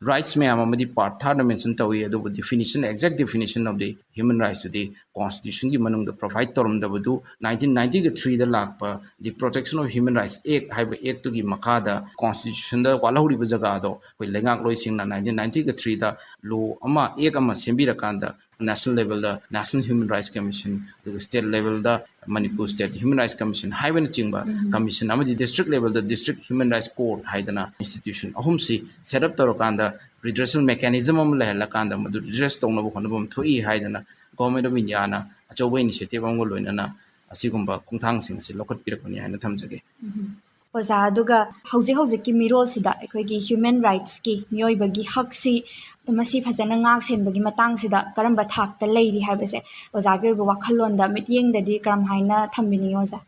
ꯔꯥꯏꯠꯁ ꯃꯌꯥꯝ ꯑꯃꯗꯤ ꯄꯥꯔꯠ ꯊꯥꯔꯗ ꯃꯦꯟꯁꯟ ꯇꯧꯏ, ꯑꯗꯨꯕꯨ definition, exact definition of the human rightsꯇꯨꯗꯤ ꯀꯣꯟꯁꯇꯤꯇ꯭ꯌꯨꯁꯟꯒꯤ ꯃꯅꯨꯡꯗ ꯄ꯭ꯔꯣꯚꯥꯏꯠ ꯇꯧꯔꯝꯗꯕꯗꯨ ꯅꯥꯏꯟꯇꯤꯟ ꯅꯥꯏꯟꯇꯤꯒ ꯊ꯭ꯔꯤꯗ ꯂꯥꯛꯄ The Protection of Human Rights Act ꯍꯥꯏꯕ ꯑꯦꯛꯇꯨꯒꯤ ꯃꯈꯥꯗ ꯀꯣꯟꯁꯇꯤꯇ꯭ꯌꯨꯁꯟꯗ ꯋꯥꯠꯍꯧꯔꯤꯕ ꯖꯒꯥꯗꯣ ꯑꯩꯈꯣꯏ ꯂꯩꯉꯥꯛꯂꯣꯏꯁꯤꯡꯅ ꯅꯥꯏꯟꯇꯤꯟ ꯅꯥꯏꯟꯇꯤꯒ ꯊ꯭ꯔꯤꯗ ꯂꯣ ꯑꯃ, ꯑꯦꯛ ꯑꯃ ꯁꯦꯝꯕꯤꯔꯀꯥꯟꯗ ꯅꯦꯁꯅꯦꯜ ꯂꯦꯚꯦꯜꯗ National Human Rights Commission, ꯑꯗꯨꯒ ꯁ꯭ꯇꯦꯠ ꯂꯦꯚꯦꯜꯗ Manipur state human rights commission ꯍꯥꯏꯕꯅꯆꯤꯡꯕ ꯀꯃꯤꯁꯟ ꯑꯃꯗꯤ ꯗꯤꯁꯇ꯭ꯔꯤꯛ ꯂꯦꯚꯦꯜꯗ District Human Rights Court ꯍꯥꯏꯗꯅ ꯏꯟꯁꯇꯤꯇ꯭ꯌꯨꯁꯟ ꯑꯍꯨꯝꯁꯤ ꯁꯦꯠ ꯑꯞ ꯇꯧꯔꯀꯥꯟꯗ ꯔꯤꯗ꯭ꯔꯦꯁꯦꯜ ꯃꯦꯀꯥꯅꯤꯖꯝ ꯑꯃ ꯂꯩꯍꯜꯂꯀꯥꯟꯗ ꯃꯗꯨ ꯔꯤꯗ꯭ꯔꯦꯁ ꯇꯧꯅꯕ ꯍꯣꯠꯅꯐꯝ ꯊꯣꯛꯏ ꯍꯥꯏꯗꯅ ꯒꯣꯔꯃꯦꯟ ꯑꯣꯐ ꯏꯟꯗꯤꯌꯥꯅ ꯑꯆꯧꯕ ꯏꯅꯤꯁꯤꯌꯦꯇꯤꯚ ꯑꯃꯒ ꯂꯣꯏꯅꯅ ꯑꯁꯤꯒꯨꯝꯕ ꯈꯣꯡꯊꯥꯡꯁꯤꯡ ꯑꯁꯤ ꯂꯧꯈꯠꯄꯤꯔꯛꯄꯅꯤ ꯍꯥꯏꯅ ꯊꯝꯖꯒꯦ꯫ ꯑꯣꯖꯥ, ꯑꯗꯨꯒ ꯍꯧꯖꯤꯛ ꯍꯧꯖꯤꯛꯀꯤ ꯃꯤꯔꯣꯜꯁꯤꯗ ꯑꯩꯈꯣꯏꯒꯤ human rightsꯀꯤ, ꯃꯤꯑꯣꯏꯕꯒꯤ ꯍꯛꯁꯤ, ꯃꯁꯤ ꯐꯖꯅ ꯉꯥꯛ ꯁꯦꯟꯕꯒꯤ ꯃꯇꯥꯡꯁꯤꯗ ꯀꯔꯝꯕ ꯊꯥꯛꯇ ꯂꯩꯔꯤ ꯍꯥꯏꯕꯁꯦ ꯑꯣꯖꯥꯒꯤ ꯑꯣꯏꯕ ꯋꯥꯈꯜꯂꯣꯟꯗ, ꯃꯤꯠꯌꯦꯡꯗꯗꯤ ꯀꯔꯝꯍꯥꯏꯅ ꯊꯝꯕꯤꯅꯤꯡꯉꯤ ꯑꯣꯖꯥ?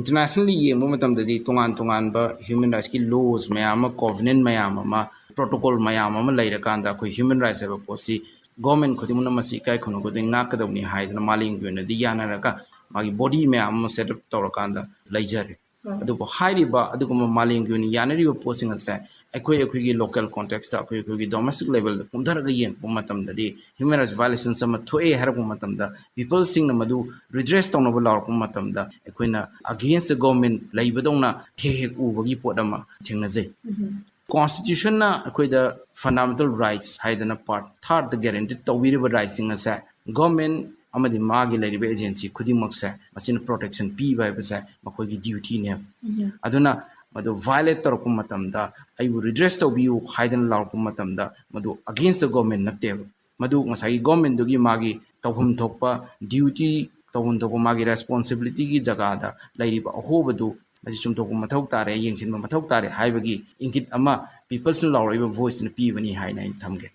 Internationally ꯌꯦꯡꯕ ꯃꯇꯝꯗꯗꯤ ꯇꯣꯉꯥꯟ ꯇꯣꯉꯥꯟꯕ human rightsꯀꯤ laws ꯃꯌꯥꯝ ꯑꯃ, covenant ꯃꯌꯥꯝ ꯑꯃ, protocol ꯃꯌꯥꯝ ꯑꯃ ꯂꯩꯔꯀꯥꯟꯗ ꯑꯩꯈꯣꯏ human rights ꯍꯥꯏꯕ ꯄꯣꯠꯁꯤ government ꯈꯨꯗꯤꯡꯃꯛꯅ ꯃꯁꯤ ꯏꯀꯥꯏ ꯈꯨꯝꯅꯕ ꯈꯨꯗꯤꯡ ꯉꯥꯛꯀꯗꯕꯅꯤ ꯍꯥꯏꯗꯅ ꯃꯥꯂꯦꯝꯒꯤ ꯑꯣꯏꯅꯗꯤ ꯌꯥꯅꯔꯒ ꯃꯥꯒꯤ body ꯃꯌꯥꯝ ꯑꯃ set up ꯇꯧꯔꯀꯥꯟꯗ ꯂꯩꯖꯔꯦ꯫ ꯑꯗꯨꯕꯨ ꯍꯥꯏꯔꯤꯕ ꯑꯗꯨꯒꯨꯝꯕ ꯃꯥꯂꯦꯝꯒꯤ ꯑꯣꯏꯅ ꯌꯥꯅꯔꯤꯕ ꯄꯣꯠꯁꯤꯡ ꯑꯁꯦ ꯑꯩꯈꯣꯏ ꯑꯩꯈꯣꯏꯒꯤ local contextꯇ, ꯑꯩꯈꯣꯏ ꯑꯩꯈꯣꯏꯒꯤ domestic levelꯗ ꯀꯨꯝꯊꯔꯒ ꯌꯦꯡꯉꯛꯄ ꯃꯇꯝꯗꯗꯤ human rights violations ꯑꯃ ꯊꯣꯛꯑꯦ ꯍꯥꯏꯔꯛꯄ ꯃꯇꯝꯗ peopleꯁꯤꯡꯅ ꯃꯗꯨ redress ꯇꯧꯅꯕ ꯂꯥꯎꯔꯛꯄ ꯃꯇꯝꯗ ꯑꯩꯈꯣꯏꯅ against the government ꯂꯩꯕꯗꯧꯅ ꯍꯦꯛ ꯍꯦꯛ ꯎꯕꯒꯤ ꯄꯣꯠ ꯑꯃ ꯊꯦꯡꯅꯖꯩ꯫ Constitutionꯅ ꯑꯩꯈꯣꯏꯗ fundamental rights ꯍꯥꯏꯗꯅ part thirdꯇ guarantee ꯇꯧꯕꯤꯔꯤꯕ rightsꯁꯤꯡ ꯑꯁꯦ government ꯑꯃꯗꯤ ꯃꯥꯒꯤ ꯂꯩꯔꯤꯕ agency ꯈꯨꯗꯤꯡꯃꯛꯁꯦ ꯃꯁꯤꯅ protection ꯄꯤꯕ ꯍꯥꯏꯕꯁꯦ ꯃꯈꯣꯏꯒꯤ dutyꯅꯦꯕ꯫ ꯑꯗꯨꯅ ꯃꯗꯨ violate ꯇꯧꯔꯛꯄ ꯃꯇꯝꯗ, "ꯑꯩꯕꯨ redress ꯇꯧꯕꯤꯌꯨ" ꯍꯥꯏꯗꯅ ꯂꯥꯎꯔꯛꯄ ꯃꯇꯝꯗ, ꯃꯗꯨ against the government ꯅꯠꯇꯦꯕ꯫ ꯃꯗꯨ ꯉꯁꯥꯏꯒꯤ governmentꯗꯨꯒꯤ ꯃꯥꯒꯤ ꯇꯧꯐꯝ ꯊꯣꯛꯄ duty, ꯇꯧꯐꯝ ꯊꯣꯛꯄ ꯃꯥꯒꯤ responsibilityꯒꯤ ꯖꯒꯥꯗ ꯂꯩꯔꯤꯕ ꯑꯍꯣꯕꯗꯨ ꯃꯁꯤ ꯆꯨꯝꯊꯣꯛꯄ ꯃꯊꯧ ꯇꯥꯔꯦ, ꯌꯦꯡꯁꯤꯟꯕ ꯃꯊꯧ ꯇꯥꯔꯦ ꯍꯥꯏꯕꯒꯤ ꯏꯪꯒꯤꯠ ꯑꯃ peopleꯁꯤꯅ ꯂꯥꯎꯔꯛꯏꯕ voiceꯇꯨꯅ ꯄꯤꯕꯅꯤ ꯍꯥꯏꯅ ꯑꯩꯅ ꯊꯝꯒꯦ꯫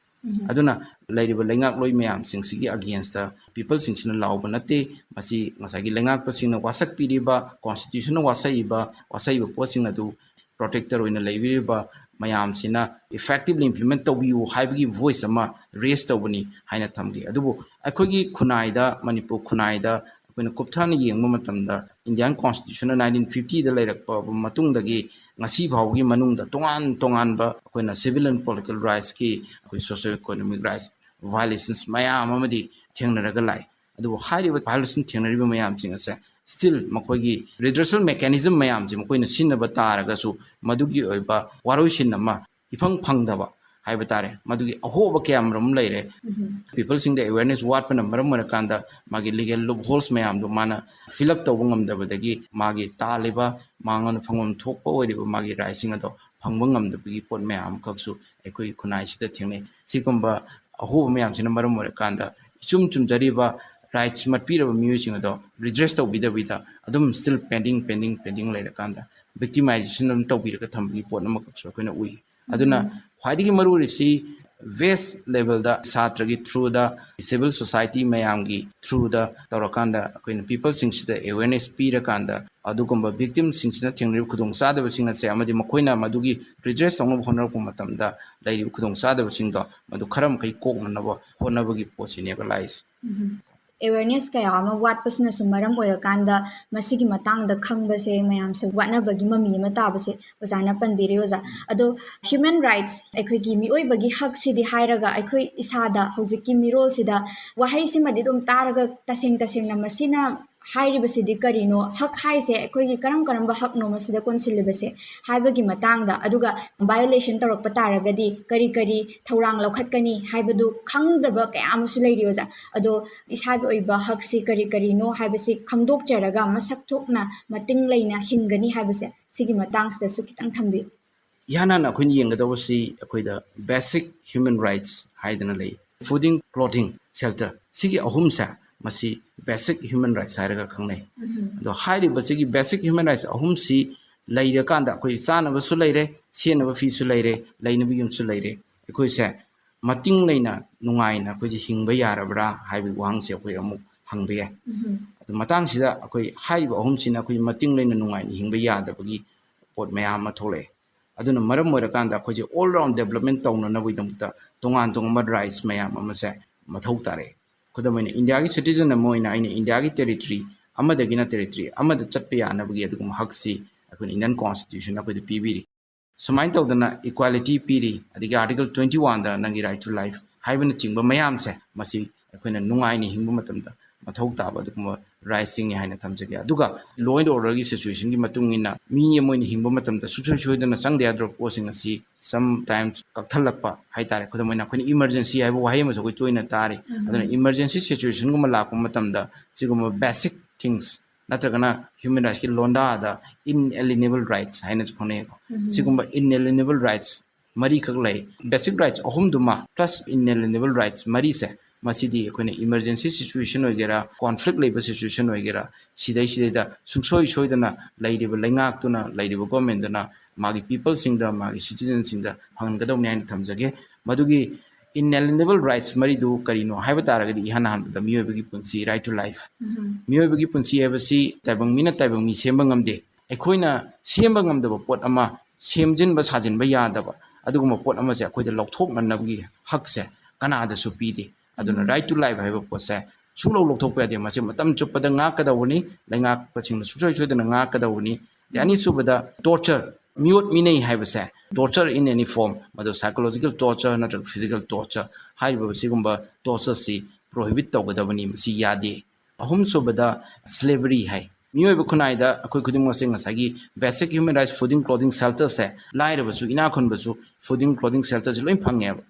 ꯑꯗꯨꯅ ꯂꯩꯔꯤꯕ ꯂꯩꯉꯥꯛꯂꯣꯏ ꯃꯌꯥꯝꯁꯤꯡꯁꯤꯒꯤ againstꯇ peopleꯁꯤꯡꯁꯤꯅ ꯂꯥꯎꯕ ꯅꯠꯇꯦ꯫ ꯃꯁꯤ ꯉꯁꯥꯏꯒꯤ ꯂꯩꯉꯥꯛꯄꯁꯤꯡꯅ ꯋꯥꯁꯛꯄꯤꯔꯤꯕ, constitutionꯅ ꯋꯥꯁꯛꯏꯕ, ꯋꯥꯁꯛꯏꯕ ꯄꯣꯠꯁꯤꯡ ꯑꯗꯨ protector ꯑꯣꯏꯅ ꯂꯩꯕꯤꯔꯤꯕ ꯃꯌꯥꯝꯁꯤꯅ effectively implement ꯇꯧꯕꯤꯌꯨ ꯍꯥꯏꯕꯒꯤ voice ꯑꯃ raise ꯇꯧꯕꯅꯤ ꯍꯥꯏꯅ ꯊꯝꯈꯤ꯫ ꯑꯗꯨꯕꯨ ꯑꯩꯈꯣꯏꯒꯤ ꯈꯨꯟꯅꯥꯏꯗ, ꯃꯅꯤꯄꯨꯔ ꯈꯨꯟꯅꯥꯏꯗ ꯑꯩꯈꯣꯏꯅ ꯀꯨꯞꯊꯅ ꯌꯦꯡꯕ ꯃꯇꯝꯗ, Indian Constitutionꯅ nineteen fiftyꯗ ꯂꯩꯔꯛꯄ ꯃꯇꯨꯡꯗꯒꯤ ꯉꯁꯤ ꯐꯥꯎꯕꯒꯤ ꯃꯅꯨꯡꯗ ꯇꯣꯉꯥꯟ ꯇꯣꯉꯥꯟꯕ ꯑꯩꯈꯣꯏꯅ civil and political rightsꯀꯤ, ꯑꯩꯈꯣꯏ socio economic rights violations ꯃꯌꯥꯝ ꯑꯃꯗꯤ ꯊꯦꯡꯅꯔꯒ ꯂꯥꯛꯏ꯫ ꯑꯗꯨꯕꯨ ꯍꯥꯏꯔꯤꯕ violation ꯊꯦꯡꯅꯔꯤꯕ ꯃꯌꯥꯝꯁꯤꯡ ꯑꯁꯦ still ꯃꯈꯣꯏꯒꯤ redressal mechanism ꯃꯌꯥꯝꯁꯦ ꯃꯈꯣꯏꯅ ꯁꯤꯖꯤꯟꯅꯕ ꯇꯥꯔꯒꯁꯨ ꯃꯗꯨꯒꯤ ꯑꯣꯏꯕ ꯋꯥꯔꯣꯏꯁꯤꯟ ꯑꯃ ꯏꯐꯪ ꯐꯪꯗꯕ ꯍꯥꯏꯕ ꯇꯥꯔꯦ, ꯃꯗꯨꯒꯤ ꯑꯍꯣꯕ ꯀꯌꯥ ꯃꯔꯨꯝ ꯂꯩꯔꯦ꯫ Peopleꯁꯤꯡꯗ awareness ꯋꯥꯠꯄꯅ ꯃꯔꯝ ꯑꯣꯏꯔꯀꯥꯟꯗ ꯃꯥꯒꯤ legal loopholes ꯃꯌꯥꯝꯗꯣ ꯃꯥꯅ fill up ꯇꯧꯕ ꯉꯝꯗꯕꯗꯒꯤ ꯃꯥꯒꯤ ꯇꯥꯜꯂꯤꯕ, ꯃꯉꯣꯟꯗ ꯐꯪꯐꯝ ꯊꯣꯛꯄ ꯑꯣꯏꯔꯤꯕ ꯃꯥꯒꯤ rightꯁꯤꯡ ꯑꯗꯣ ꯐꯪꯕ ꯉꯝꯗꯕꯒꯤ ꯄꯣꯠ ꯃꯌꯥꯝ ꯑꯃꯈꯛꯁꯨ ꯑꯩꯈꯣꯏ ꯈꯨꯟꯅꯥꯏꯁꯤꯗ ꯊꯦꯡꯅꯩ꯫ ꯁꯤꯒꯨꯝꯕ ꯑꯍꯣꯕ ꯃꯌꯥꯝꯁꯤꯅ ꯃꯔꯝ ꯑꯣꯏꯔꯀꯥꯟꯗ ꯏꯆꯨꯝ ꯆꯨꯝꯖꯔꯤꯕ rights ꯃꯠꯄꯤꯔꯕ ꯃꯤꯑꯣꯏꯁꯤꯡ ꯑꯗꯣ redress ꯇꯧꯕꯤꯗꯕꯤꯗ ꯑꯗꯨꯝ still pending, pending, pending ꯂꯩꯔꯀꯥꯟꯗ victimization ꯑꯗꯨꯝ ꯇꯧꯕꯤꯔꯒ ꯊꯝꯕꯒꯤ ꯄꯣꯠ ꯑꯃꯈꯛꯁꯨ ꯑꯩꯈꯣꯏꯅ ꯎꯏ꯫ ꯑꯗꯨꯅ ꯈ꯭ꯋꯥꯏꯗꯒꯤ ꯃꯔꯨ ꯑꯣꯏꯔꯤꯁꯤ vast levelꯗ ꯁꯥꯇ꯭ꯔꯒꯤ throughꯗ, civil society ꯃꯌꯥꯝꯒꯤ throughꯗ ꯇꯧꯔꯀꯥꯟꯗ ꯑꯩꯈꯣꯏꯅ peopleꯁꯤꯡꯁꯤꯗ awareness ꯄꯤꯔꯀꯥꯟꯗ ꯑꯗꯨꯒꯨꯝꯕ victimꯁꯤꯡꯁꯤꯅ ꯊꯦꯡꯅꯔꯤꯕ ꯈꯨꯗꯣꯡꯆꯥꯗꯕꯁꯤꯡ ꯑꯁꯦ ꯑꯃꯗꯤ ꯃꯈꯣꯏꯅ ꯃꯗꯨꯒꯤ redress ꯇꯧꯅꯕ ꯍꯣꯠꯅꯔꯛꯄ ꯃꯇꯝꯗ ꯂꯩꯔꯤꯕ ꯈꯨꯗꯣꯡꯆꯥꯗꯕꯁꯤꯡꯗꯣ ꯃꯗꯨ ꯈꯔ ꯃꯈꯩ ꯀꯣꯛꯅꯅꯕ ꯍꯣꯠꯅꯕꯒꯤ ꯄꯣꯠꯁꯤꯅꯦꯕ ꯂꯥꯛꯏꯁꯦ꯫ Awareness ꯀꯌꯥ ꯑꯃ ꯋꯥꯠꯄꯁꯤꯅꯁꯨ ꯃꯔꯝ ꯑꯣꯏꯔꯀꯥꯟꯗ ꯃꯁꯤꯒꯤ ꯃꯇꯥꯡꯗ ꯈꯪꯕꯁꯦ ꯃꯌꯥꯝꯁꯦ ꯋꯥꯠꯅꯕꯒꯤ ꯃꯃꯤ ꯑꯃ ꯇꯥꯕꯁꯦ ꯑꯣꯖꯥꯅ ꯄꯟꯕꯤꯔꯦ ꯑꯣꯖꯥ꯫ ꯑꯗꯣ human rights, ꯑꯩꯈꯣꯏꯒꯤ ꯃꯤꯑꯣꯏꯕꯒꯤ ꯍꯛꯁꯤꯗꯤ ꯍꯥꯏꯔꯒ ꯑꯩꯈꯣꯏ ꯏꯁꯥꯗ ꯍꯧꯖꯤꯛꯀꯤ ꯃꯤꯔꯣꯜꯁꯤꯗ ꯋꯥꯍꯩꯁꯤꯃꯗꯤ ꯑꯗꯨꯝ ꯇꯥꯔꯒ ꯇꯁꯦꯡ ꯇꯁꯦꯡꯅ ꯃꯁꯤꯅ ꯍꯥꯏꯔꯤꯕꯁꯤꯗꯤ ꯀꯔꯤꯅꯣ, ꯍꯛ ꯍꯥꯏꯁꯦ ꯑꯩꯈꯣꯏꯒꯤ ꯀꯔꯝ ꯀꯔꯝꯕ ꯍꯛꯅꯣ ꯃꯁꯤꯗ ꯀꯣꯟꯁꯤꯜꯂꯤꯕꯁꯦ ꯍꯥꯏꯕꯒꯤ ꯃꯇꯥꯡꯗ, ꯑꯗꯨꯒ violation ꯇꯧꯔꯛꯄ ꯇꯥꯔꯒꯗꯤ ꯀꯔꯤ ꯀꯔꯤ ꯊꯧꯔꯥꯡ ꯂꯧꯈꯠꯀꯅꯤ ꯍꯥꯏꯕꯗꯨ ꯈꯪꯗꯕ ꯀꯌꯥ ꯑꯃꯁꯨ ꯂꯩꯔꯤ ꯑꯣꯖꯥ꯫ ꯑꯗꯣ ꯏꯁꯥꯒꯤ ꯑꯣꯏꯕ ꯍꯛꯁꯤ ꯀꯔꯤ ꯀꯔꯤꯅꯣ ꯍꯥꯏꯕꯁꯤ ꯈꯪꯗꯣꯛꯆꯔꯒ ꯃꯁꯛ ꯊꯣꯛꯅ ꯃꯇꯤꯡ ꯂꯩꯅ ꯍꯤꯡꯒꯅꯤ ꯍꯥꯏꯕꯁꯦ ꯁꯤꯒꯤ ꯃꯇꯥꯡꯁꯤꯗꯁꯨ ꯈꯤꯇꯪ ꯊꯝꯕꯤꯌꯨ꯫ ꯏꯍꯥꯟ ꯍꯥꯟꯅ ꯑꯩꯈꯣꯏꯅ ꯌꯦꯡꯒꯗꯧꯕꯁꯤ ꯑꯩꯈꯣꯏꯗ basic human rights ꯍꯥꯏꯗꯅ ꯂꯩ꯫ Fooding, clothing, shelter, ꯁꯤꯒꯤ ꯑꯍꯨꯝꯁꯦ ꯃꯁꯤ basic human rights ꯍꯥꯏꯔꯒ ꯈꯪꯅꯩ꯫ ꯑꯗꯣ ꯍꯥꯏꯔꯤꯕꯁꯤꯒꯤ basic human rights ꯑꯍꯨꯝꯁꯤ ꯂꯩꯔꯀꯥꯟꯗ ꯑꯩꯈꯣꯏ ꯆꯥꯅꯕꯁꯨ ꯂꯩꯔꯦ, ꯁꯦꯠꯅꯕ ꯐꯤꯁꯨ ꯂꯩꯔꯦ, ꯂꯩꯅꯕ ꯌꯨꯝꯁꯨ ꯂꯩꯔꯦ꯫ ꯑꯩꯈꯣꯏꯁꯦ ꯃꯇꯤꯡ ꯂꯩꯅ ꯅꯨꯡꯉꯥꯏꯅ ꯑꯩꯈꯣꯏꯁꯦ ꯍꯤꯡꯕ ꯌꯥꯔꯕ꯭ꯔꯥ ꯍꯥꯏꯕꯒꯤ ꯋꯥꯍꯪꯁꯦ ꯑꯩꯈꯣꯏ ꯑꯃꯨꯛ ꯍꯪꯕ ꯌꯥꯏ꯫ ꯑꯗꯨ ꯃꯇꯥꯡꯁꯤꯗ ꯑꯩꯈꯣꯏ ꯍꯥꯏꯔꯤꯕ ꯑꯍꯨꯝꯁꯤꯅ ꯑꯩꯈꯣꯏ ꯃꯇꯤꯡ ꯂꯩꯅ ꯅꯨꯡꯉꯥꯏꯅ ꯍꯤꯡꯕ ꯌꯥꯗꯕꯒꯤ ꯄꯣꯠ ꯃꯌꯥꯝ ꯑꯃ ꯊꯣꯛꯂꯛꯑꯦ꯫ ꯑꯗꯨꯅ ꯃꯔꯝ ꯑꯣꯏꯔꯀꯥꯟꯗ ꯑꯩꯈꯣꯏꯁꯦ all round development ꯇꯧꯅꯅꯕꯒꯤꯗꯃꯛꯇ ꯇꯣꯉꯥꯟ ꯇꯣꯉꯥꯟꯕ rights ꯃꯌꯥꯝ ꯑꯃꯁꯦ ꯃꯊꯧ ꯇꯥꯔꯛꯑꯦ꯫ ꯈꯨꯗꯝ ꯑꯣꯏꯅ ꯏꯟꯗꯤꯌꯥꯒꯤ citizen ꯑꯃ ꯑꯣꯏꯅ ꯑꯩꯅ ꯏꯟꯗꯤꯌꯥꯒꯤ territory ꯑꯃꯗꯒꯤꯅ territory ꯑꯃꯗ ꯆꯠꯄ ꯌꯥꯅꯕꯒꯤ ꯑꯗꯨꯒꯨꯝꯕ ꯍꯛꯁꯤ ꯑꯩꯈꯣꯏꯅ Indian Constitution ꯑꯩꯈꯣꯏꯗ ꯄꯤꯕꯤꯔꯤ꯫ ꯁꯨꯃꯥꯏꯅ ꯇꯧꯗꯅ equality ꯄꯤꯔꯤ, ꯑꯗꯒꯤ Article twenty oneꯗ ꯅꯪꯒꯤ right to life ꯍꯥꯏꯕꯅꯆꯤꯡꯕ ꯃꯌꯥꯝꯁꯦ ꯃꯁꯤ ꯑꯩꯈꯣꯏꯅ ꯅꯨꯡꯉꯥꯏꯅ ꯍꯤꯡꯕ ꯃꯇꯝꯗ ꯃꯊꯧ ꯇꯥꯕ ꯑꯗꯨꯒꯨꯝꯕ rightsꯁꯤꯡꯅꯤ ꯍꯥꯏꯅ ꯊꯝꯖꯒꯦ꯫ ꯑꯗꯨꯒ law and orderꯒꯤ situationꯒꯤ ꯃꯇꯨꯡ ꯏꯟꯅ ꯃꯤ ꯑꯃ ꯑꯣꯏꯅ ꯍꯤꯡꯕ ꯃꯇꯝꯗ ꯁꯨꯡꯁꯣꯏ ꯁꯣꯏꯗꯅ ꯆꯪꯗ ꯌꯥꯗ꯭ꯔꯕ ꯄꯣꯠꯁꯤꯡ ꯑꯁꯤ sometimes ꯀꯛꯊꯠꯂꯛꯄ ꯍꯥꯏꯇꯥꯔꯦ꯫ ꯈꯨꯗꯝ ꯑꯣꯏꯅ ꯑꯩꯈꯣꯏꯅ emergency ꯍꯥꯏꯕ ꯋꯥꯍꯩ ꯑꯃꯁꯨ ꯑꯩꯈꯣꯏ ꯇꯣꯏꯅ ꯇꯥꯔꯤ꯫ ꯑꯗꯨꯅ emergency situationꯒꯨꯝꯕ ꯂꯥꯛꯄ ꯃꯇꯝꯗ ꯁꯤꯒꯨꯝꯕ basic things ꯅꯠꯇ꯭ꯔꯒꯅ human rightsꯀꯤ ꯂꯣꯟꯗꯥꯗ inalienable rights ꯍꯥꯏꯅꯁꯨ ꯈꯪꯅꯩꯀꯣ꯫ ꯁꯤꯒꯨꯝꯕ inalienable rights ꯃꯔꯤꯈꯛ ꯂꯩ꯫ Basic rights ꯑꯍꯨꯝꯗꯨꯃ plus inalienable rights ꯃꯔꯤꯁꯦ ꯃꯁꯤꯗꯤ ꯑꯩꯈꯣꯏꯅ emergency situation ꯑꯣꯏꯒꯦꯔꯥ, conflict ꯂꯩꯕ situation ꯑꯣꯏꯒꯦꯔꯥ, ꯁꯤꯗꯩꯁꯤꯗꯩꯗ ꯁꯨꯡꯁꯣꯏ ꯁꯣꯏꯗꯅ ꯂꯩꯔꯤꯕ ꯂꯩꯉꯥꯛꯇꯨꯅ, ꯂꯩꯔꯤꯕ governmentꯗꯨꯅ ꯃꯥꯒꯤ peopleꯁꯤꯡꯗ, ꯃꯥꯒꯤ citizenꯁꯤꯡꯗ ꯐꯪꯍꯟꯒꯗꯕꯅꯤ ꯍꯥꯏꯅ ꯊꯝꯖꯒꯦ꯫ ꯃꯗꯨꯒꯤ inalienable rights ꯃꯔꯤꯗꯨ ꯀꯔꯤꯅꯣ ꯍꯥꯏꯕ ꯇꯥꯔꯒꯗꯤ, ꯏꯍꯥꯟ ꯍꯥꯟꯕꯗ ꯃꯤꯑꯣꯏꯕꯒꯤ ꯄꯨꯟꯁꯤ, right to life꯫ ꯃꯤꯑꯣꯏꯕꯒꯤ ꯄꯨꯟꯁꯤ ꯍꯥꯏꯕꯁꯤ ꯇꯥꯏꯕꯪ ꯃꯤꯅ ꯇꯥꯏꯕꯪ ꯃꯤ ꯁꯦꯝꯕ ꯉꯝꯗꯦ꯫ ꯑꯩꯈꯣꯏꯅ ꯁꯦꯝꯕ ꯉꯝꯗꯕ ꯄꯣꯠ ꯑꯃ, ꯁꯦꯝꯖꯤꯟꯕ ꯁꯥꯖꯤꯟꯕ ꯌꯥꯗꯕ ꯑꯗꯨꯒꯨꯝꯕ ꯄꯣꯠ ꯑꯃꯁꯦ ꯑꯩꯈꯣꯏꯗ ꯂꯧꯊꯣꯛꯅꯅꯕꯒꯤ ꯍꯛꯁꯦ ꯀꯅꯥꯗꯁꯨ ꯄꯤꯗꯦ꯫ ꯑꯗꯨꯅ right to life ꯍꯥꯏꯕ ꯄꯣꯠꯁꯦ ꯁꯨꯡꯂꯧ ꯂꯧꯊꯣꯛꯄ ꯌꯥꯗꯦ꯫ ꯃꯁꯤ ꯃꯇꯝ ꯆꯨꯞꯄꯗ ꯉꯥꯛꯀꯗꯧꯕꯅꯤ, ꯂꯩꯉꯥꯛꯄꯁꯤꯡꯅ ꯁꯨꯡꯁꯣꯏ ꯁꯣꯏꯗꯅ ꯉꯥꯛꯀꯗꯧꯕꯅꯤ꯫ ꯑꯗꯩ ꯑꯅꯤꯁꯨꯕꯗ torture, ꯃꯤꯑꯣꯠ ꯃꯤꯅꯩ ꯍꯥꯏꯕꯁꯦ, torture in any form, ꯃꯗꯨ psychological torture ꯅꯠꯇ꯭ꯔꯒ physical torture ꯍꯥꯏꯔꯤꯕ ꯁꯤꯒꯨꯝꯕ tortureꯁꯤ prohibit ꯇꯧꯒꯗꯕꯅꯤ, ꯃꯁꯤ ꯌꯥꯗꯦ꯫ ꯑꯍꯨꯝꯁꯨꯕꯗ slavery ꯍꯥꯏ꯫ ꯃꯤꯑꯣꯏꯕ ꯈꯨꯟꯅꯥꯏꯗ ꯑꯩꯈꯣꯏ ꯈꯨꯗꯤꯡꯃꯛꯁꯦ ꯉꯁꯥꯏꯒꯤ basic human rights, fooding, clothing, shelterꯁꯦ, ꯂꯥꯏꯔꯕꯁꯨ ꯏꯅꯥꯛ ꯈꯨꯟꯕꯁꯨ fooding, clothing, shelterꯁꯦ ꯂꯣꯏ ꯐꯪꯉꯦꯕ꯫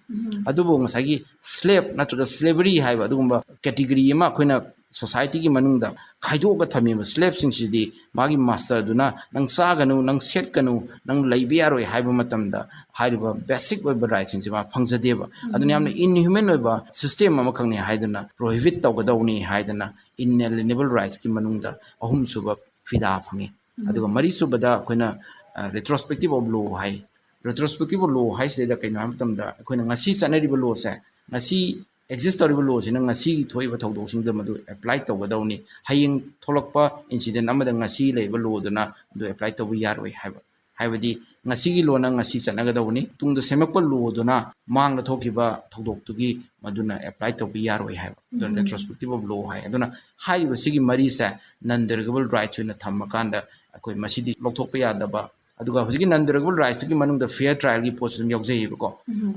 ꯑꯗꯨꯕꯨ ꯉꯁꯥꯏꯒꯤ slave ꯅꯠꯇ꯭ꯔꯒ slavery ꯍꯥꯏꯕ ꯑꯗꯨꯒꯨꯝꯕ category ꯑꯃ ꯑꯩꯈꯣꯏꯅ societyꯒꯤ ꯃꯅꯨꯡꯗ ꯈꯥꯏꯗꯣꯛꯑꯒ ꯊꯝꯃꯤꯕ slaveꯁꯤꯡꯁꯤꯗꯤ ꯃꯥꯒꯤ masterꯗꯨꯅ ꯅꯪ ꯆꯥꯒꯅꯨ, ꯅꯪ ꯁꯦꯠꯀꯅꯨ, ꯅꯪ ꯂꯩꯕ ꯌꯥꯔꯣꯏ ꯍꯥꯏꯕ ꯃꯇꯝꯗ ꯍꯥꯏꯔꯤꯕ basic ꯑꯣꯏꯕ rightꯁꯤꯡꯁꯦ ꯃꯥ ꯐꯪꯖꯗꯦꯕ꯫ ꯑꯗꯨꯅ ꯌꯥꯝꯅ inhuman ꯑꯣꯏꯕ system ꯑꯃꯈꯛꯅꯤ ꯍꯥꯏꯗꯅ, prohibit ꯇꯧꯒꯗꯧꯅꯤ ꯍꯥꯏꯗꯅ inalienable rightsꯀꯤ ꯃꯅꯨꯡꯗ ꯑꯍꯨꯝꯁꯨꯕ ꯐꯤꯗꯥ ꯐꯪꯉꯤ꯫ ꯑꯗꯨꯒ ꯃꯔꯤꯁꯨꯕꯗ ꯑꯩꯈꯣꯏꯅ, ꯑ, retrospective of law high. Retrospective of law ꯍꯥꯏꯁꯤꯗꯩꯗ ꯀꯩꯅꯣ ꯍꯥꯏꯕ ꯃꯇꯝꯗ, ꯑꯩꯈꯣꯏꯅ ꯉꯁꯤ ꯆꯠꯅꯔꯤꯕ lawꯁꯦ, ꯉꯁꯤ exist ꯇꯧꯔꯤꯕ lawꯁꯤꯅ ꯉꯁꯤ ꯊꯣꯛꯏꯕ ꯊꯧꯗꯣꯛꯁꯤꯡꯗ ꯃꯗꯨ apply ꯇꯧꯒꯗꯧꯅꯤ꯫ ꯍꯌꯦꯡ ꯊꯣꯛꯂꯛꯄ incident ꯑꯃꯗ ꯉꯁꯤ ꯂꯩꯔꯤꯕ lawꯗꯨꯅ ꯑꯗꯨ apply ꯇꯧꯕ ꯌꯥꯔꯣꯏ ꯍꯥꯏꯕ꯫ ꯍꯥꯏꯕꯗꯤ ꯉꯁꯤꯒꯤ lawꯅ ꯉꯁꯤ ꯆꯠꯅꯒꯗꯧꯕꯅꯤ, ꯇꯨꯡꯗ ꯁꯦꯝꯃꯛꯄ lawꯗꯨꯅ ꯃꯥꯡꯗ ꯊꯣꯛꯈꯤꯕ ꯊꯧꯗꯣꯛꯇꯨꯒꯤ ꯃꯗꯨꯅ apply ꯇꯧꯕ ꯌꯥꯔꯣꯏ ꯍꯥꯏꯕ꯫ ꯑꯗꯨꯅ retrospective of law ꯍꯥꯏ꯫ ꯑꯗꯨꯅ ꯍꯥꯏꯔꯤꯕꯁꯤꯒꯤ ꯃꯔꯤꯁꯦ non derogable rights ꯑꯣꯏꯅ ꯊꯝꯃꯀꯥꯟꯗ ꯑꯩꯈꯣꯏ ꯃꯁꯤꯗꯤ ꯂꯧꯊꯣꯛꯄ ꯌꯥꯗꯕ꯫ ꯑꯗꯨꯒ ꯍꯧꯖꯤꯛꯀꯤ non derogable rightsꯇꯨꯒꯤ ꯃꯅꯨꯡꯗ fair trialꯒꯤ ꯄꯣꯠꯁꯨ ꯑꯗꯨꯝ ꯌꯥꯎꯖꯩꯌꯦꯕꯀꯣ꯫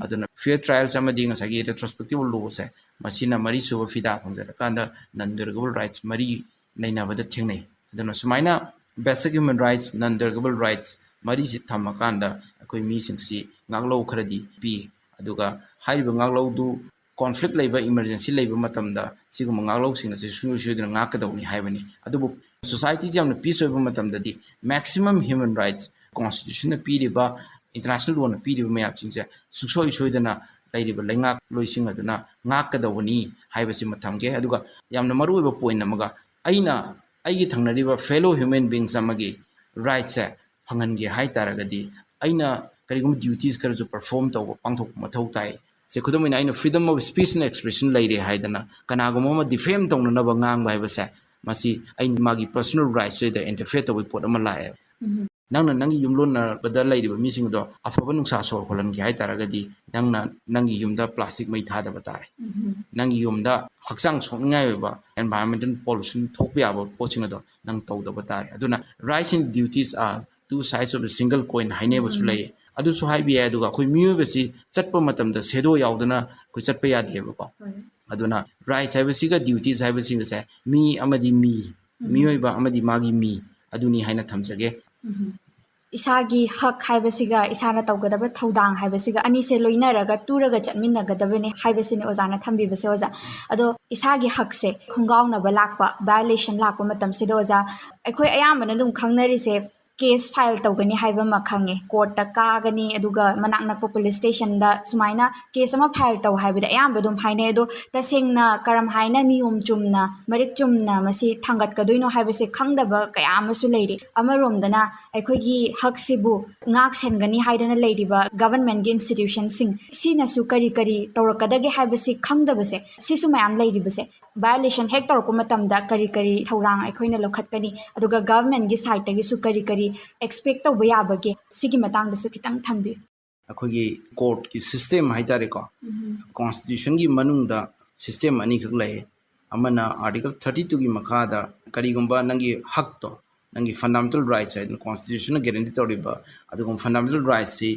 ꯑꯗꯨꯅ fair trials ꯑꯃꯗꯤ ꯉꯁꯥꯏꯒꯤ retrospective of lawꯁꯦ, ꯃꯁꯤꯅ ꯃꯔꯤꯁꯨꯕ ꯐꯤꯗꯥ ꯐꯪꯖꯔꯀꯥꯟꯗ non derogable rights ꯃꯔꯤ ꯅꯩꯅꯕꯗ ꯊꯦꯡꯅꯩ꯫ ꯑꯗꯨꯅ ꯁꯨꯃꯥꯏꯅ basic human rights, non derogable rights ꯃꯔꯤꯁꯤ ꯊꯝꯃꯀꯥꯟꯗ ꯑꯩꯈꯣꯏ ꯃꯤꯁꯤꯡꯁꯤ ꯉꯥꯛꯂꯧ ꯈꯔꯗꯤ ꯄꯤ꯫ ꯑꯗꯨꯒ ꯍꯥꯏꯔꯤꯕ ꯉꯥꯛꯂꯧꯗꯨ conflict ꯂꯩꯕ, emergency ꯂꯩꯕ ꯃꯇꯝꯗ ꯁꯤꯒꯨꯝꯕ ꯉꯥꯛꯂꯧꯁꯤꯡ ꯑꯁꯤ ꯁꯨꯡꯁꯣꯏ ꯁꯣꯏꯗꯅ ꯉꯥꯛꯀꯗꯧꯅꯤ ꯍꯥꯏꯕꯅꯤ꯫ ꯑꯗꯨꯕꯨ societyꯁꯤ ꯌꯥꯝꯅ peace ꯑꯣꯏꯕ ꯃꯇꯝꯗꯗꯤ maximum human rights, constitutionꯅ ꯄꯤꯔꯤꯕ, international lawꯅ ꯄꯤꯔꯤꯕ ꯃꯌꯥꯝꯁꯤꯡꯁꯦ ꯁꯨꯡꯁꯣꯏ ꯁꯣꯏꯗꯅ ꯂꯩꯔꯤꯕ ꯂꯩꯉꯥꯛꯂꯣꯏꯁꯤꯡ ꯑꯗꯨꯅ ꯉꯥꯛꯀꯗꯧꯕꯅꯤ ꯍꯥꯏꯕꯁꯤꯃ ꯊꯝꯒꯦ꯫ ꯑꯗꯨꯒ ꯌꯥꯝꯅ ꯃꯔꯨꯑꯣꯏꯕ ꯄꯣꯏꯟ ꯑꯃꯒ, ꯑꯩꯅ ꯑꯩꯒꯤ ꯊꯪꯅꯔꯤꯕ ꯐꯦꯂꯣ ꯍ꯭ꯌꯨꯃꯦꯟ ꯕꯤꯡꯁ ꯑꯃꯒꯤ ꯔꯥꯏꯠꯁꯦ ꯐꯪꯍꯟꯒꯦ ꯍꯥꯏ ꯇꯥꯔꯒꯗꯤ ꯑꯩꯅ ꯀꯔꯤꯒꯨꯝꯕ ꯗ꯭ꯌꯨꯇꯤꯁ ꯈꯔꯁꯨ ꯄꯔꯐꯣꯔꯝ ꯇꯧꯕ, ꯄꯥꯡꯊꯣꯛꯄ ꯃꯊꯧ ꯇꯥꯏ꯫ ꯁꯦ, ꯈꯨꯗꯝ ꯑꯣꯏꯅ, ꯑꯩꯅ freedom of speech and expression ꯂꯩꯔꯦ ꯍꯥꯏꯗꯅ ꯀꯅꯥꯒꯨꯝꯕ ꯑꯃ ꯗꯤꯐꯦꯝ ꯇꯧꯅꯅꯕ ꯉꯥꯡꯕ ꯍꯥꯏꯕꯁꯦ, ꯃꯁꯤ ꯑꯩ ꯃꯥꯒꯤ ꯄꯔꯁꯣꯅꯦꯜ ꯔꯥꯏꯠꯁꯤꯗ ꯏꯟꯇꯔꯐꯤꯌꯔ ꯇꯧꯕꯒꯤ ꯄꯣꯠ ꯑꯃ ꯂꯥꯛꯑꯦꯕ꯫ ꯅꯪꯅ ꯅꯪꯒꯤ ꯌꯨꯝꯂꯣꯟꯅꯕꯗ ꯂꯩꯔꯤꯕ ꯃꯤꯁꯤꯡꯗꯣ ꯑꯐꯕ ꯅꯨꯡꯁꯥ ꯁꯣꯔ ꯍꯣꯜꯍꯟꯒꯦ ꯍꯥꯏ ꯇꯥꯔꯒꯗꯤ, ꯅꯪꯅ ꯅꯪꯒꯤ ꯌꯨꯝꯗ ꯄ꯭ꯂꯥꯁꯇꯤꯛ ꯃꯩ ꯊꯥꯗꯕ ꯇꯥꯔꯦ꯫ ꯅꯪꯒꯤ ꯌꯨꯝꯗ ꯍꯛꯆꯥꯡ ꯁꯣꯛꯅꯤꯡꯉꯥꯏ ꯑꯣꯏꯕ, environmental pollution ꯊꯣꯛꯄ ꯌꯥꯕ ꯄꯣꯠꯁꯤꯡ ꯑꯗꯣ ꯅꯪ ꯇꯧꯗꯕ ꯇꯥꯔꯦ꯫ ꯑꯗꯨꯅ rights and duties are two sides of a single coin ꯍꯥꯏꯅꯕꯁꯨ ꯂꯩ꯫ ꯑꯗꯨꯁꯨ ꯍꯥꯏꯕ ꯌꯥꯏ꯫ ꯑꯗꯨꯒ ꯑꯩꯈꯣꯏ ꯃꯤꯑꯣꯏꯕꯁꯤ ꯆꯠꯄ ꯃꯇꯝꯗ ꯁꯦꯗꯣ ꯌꯥꯎꯗꯅ ꯑꯩꯈꯣꯏ ꯆꯠꯄ ꯌꯥꯗꯦꯕꯀꯣ꯫ ꯑꯗꯨꯅ ꯔꯥꯏꯠꯁ ꯍꯥꯏꯕꯁꯤꯒ ꯗ꯭ꯌꯨꯇꯤꯁ ꯍꯥꯏꯕꯁꯤꯡ ꯑꯁꯦ ꯃꯤ ꯑꯃꯗꯤ ꯃꯤ, ꯃꯤꯑꯣꯏꯕ ꯑꯃꯗꯤ ꯃꯥꯒꯤ ꯃꯤ, ꯑꯗꯨꯅꯤ ꯍꯥꯏꯅ ꯊꯝꯖꯒꯦ꯫ ꯏꯁꯥꯒꯤ ꯍꯛ ꯍꯥꯏꯕꯁꯤꯒ ꯏꯁꯥꯅ ꯇꯧꯒꯗꯕ ꯊꯧꯗꯥꯡ ꯍꯥꯏꯕꯁꯤꯒ ꯑꯅꯤꯁꯦ ꯂꯣꯏꯅꯔꯒ ꯇꯨꯔꯒ ꯆꯠꯃꯤꯟꯅꯒꯗꯕꯅꯤ ꯍꯥꯏꯕꯁꯤꯅꯤ ꯑꯣꯖꯥꯅ ꯊꯝꯕꯤꯕꯁꯦ ꯑꯣꯖꯥ꯫ ꯑꯗꯣ ꯏꯁꯥꯒꯤ ꯍꯛꯁꯦ ꯈꯣꯡꯒꯥꯎꯅꯕ ꯂꯥꯛꯄ, violation ꯂꯥꯛꯄ ꯃꯇꯝꯁꯤꯗ ꯑꯣꯖꯥ, ꯑꯩꯈꯣꯏ ꯑꯌꯥꯝꯕꯅ ꯑꯗꯨꯝ ꯈꯪꯅꯔꯤꯁꯦ case file ꯇꯧꯒꯅꯤ ꯍꯥꯏꯕ ꯑꯃ ꯈꯪꯉꯦ, ꯀꯣꯔꯠꯇ ꯀꯥꯒꯅꯤ, ꯑꯗꯨꯒ ꯃꯅꯥꯛ ꯅꯛꯄ ꯄꯨꯂꯤꯁ ꯁ꯭ꯇꯦꯁꯟꯗ ꯁꯨꯃꯥꯏꯅ case ꯑꯃ file ꯇꯧ ꯍꯥꯏꯕꯗ ꯑꯌꯥꯝꯕ ꯑꯗꯨꯝ ꯍꯥꯏꯅꯩ꯫ ꯑꯗꯣ ꯇꯁꯦꯡꯅ ꯀꯔꯝ ꯍꯥꯏꯅ ꯅꯤꯌꯣꯝ ꯆꯨꯝꯅ, ꯃꯔꯤꯛ ꯆꯨꯝꯅ ꯃꯁꯤ ꯊꯥꯡꯒꯠꯀꯗꯣꯏꯅꯣ ꯍꯥꯏꯕꯁꯦ ꯈꯪꯗꯕ ꯀꯌꯥ ꯑꯃꯁꯨ ꯂꯩꯔꯤ꯫ ꯑꯃꯔꯣꯝꯗꯅ ꯑꯩꯈꯣꯏꯒꯤ ꯍꯛꯁꯤꯕꯨ ꯉꯥꯛ ꯁꯦꯟꯒꯅꯤ ꯍꯥꯏꯗꯅ ꯂꯩꯔꯤꯕ ꯒꯚꯔꯟꯃꯦꯟꯠꯀꯤ ꯏꯟꯁꯇꯤꯇ꯭ꯌꯨꯁꯟꯁꯤꯡ ꯁꯤꯅꯁꯨ ꯀꯔꯤ ꯀꯔꯤ ꯇꯧꯔꯛꯀꯗꯒꯦ ꯍꯥꯏꯕꯁꯤ ꯈꯪꯗꯕꯁꯦ, ꯁꯤꯁꯨ ꯃꯌꯥꯝ ꯂꯩꯔꯤꯕꯁꯦ꯫ Violation ꯍꯦꯛ ꯇꯧꯔꯛꯄ ꯃꯇꯝꯗ ꯀꯔꯤ ꯀꯔꯤ ꯊꯧꯔꯥꯡ ꯑꯩꯈꯣꯏꯅ ꯂꯧꯈꯠꯀꯅꯤ, ꯑꯗꯨꯒ ꯒꯚꯔꯟꯃꯦꯟꯠꯀꯤ ꯁꯥꯏꯠꯇꯒꯤꯁꯨ ꯀꯔꯤ ꯀꯔꯤ expect ꯇꯧꯕ ꯌꯥꯕꯒꯦ, ꯁꯤꯒꯤ ꯃꯇꯥꯡꯗꯁꯨ ꯈꯤꯇꯪ ꯊꯝꯕꯤꯌꯨ꯫ ꯑꯩꯈꯣꯏꯒꯤ ꯀꯣꯔꯠꯀꯤ ꯁꯤꯁꯇꯦꯝ ꯍꯥꯏ ꯇꯥꯔꯦꯀꯣ, ꯀꯣꯟꯁꯇꯤꯇ꯭ꯌꯨꯁꯟꯒꯤ ꯃꯅꯨꯡꯗ ꯁꯤꯁꯇꯦꯝ ꯑꯅꯤꯈꯛ ꯂꯩ꯫ ꯑꯃꯅ ꯑꯥꯔꯇꯤꯀꯜ ꯊꯥꯔꯇꯤ ꯇꯨꯒꯤ ꯃꯈꯥꯗ ꯀꯔꯤꯒꯨꯝꯕ ꯅꯪꯒꯤ ꯍꯛꯇꯣ, ꯅꯪꯒꯤ ꯐꯟꯗꯥꯃꯦꯟꯇꯦꯜ ꯔꯥꯏꯠꯁ ꯍꯥꯏꯗꯅ ꯀꯣꯟꯁꯇꯤꯇ꯭ꯌꯨꯁꯟꯅ ꯒꯦꯔꯦꯟꯇꯤ ꯇꯧꯔꯤꯕ ꯑꯗꯨꯒꯨꯝꯕ ꯐꯟꯗꯥꯃꯦꯟꯇꯦꯜ ꯔꯥꯏꯠꯁꯤ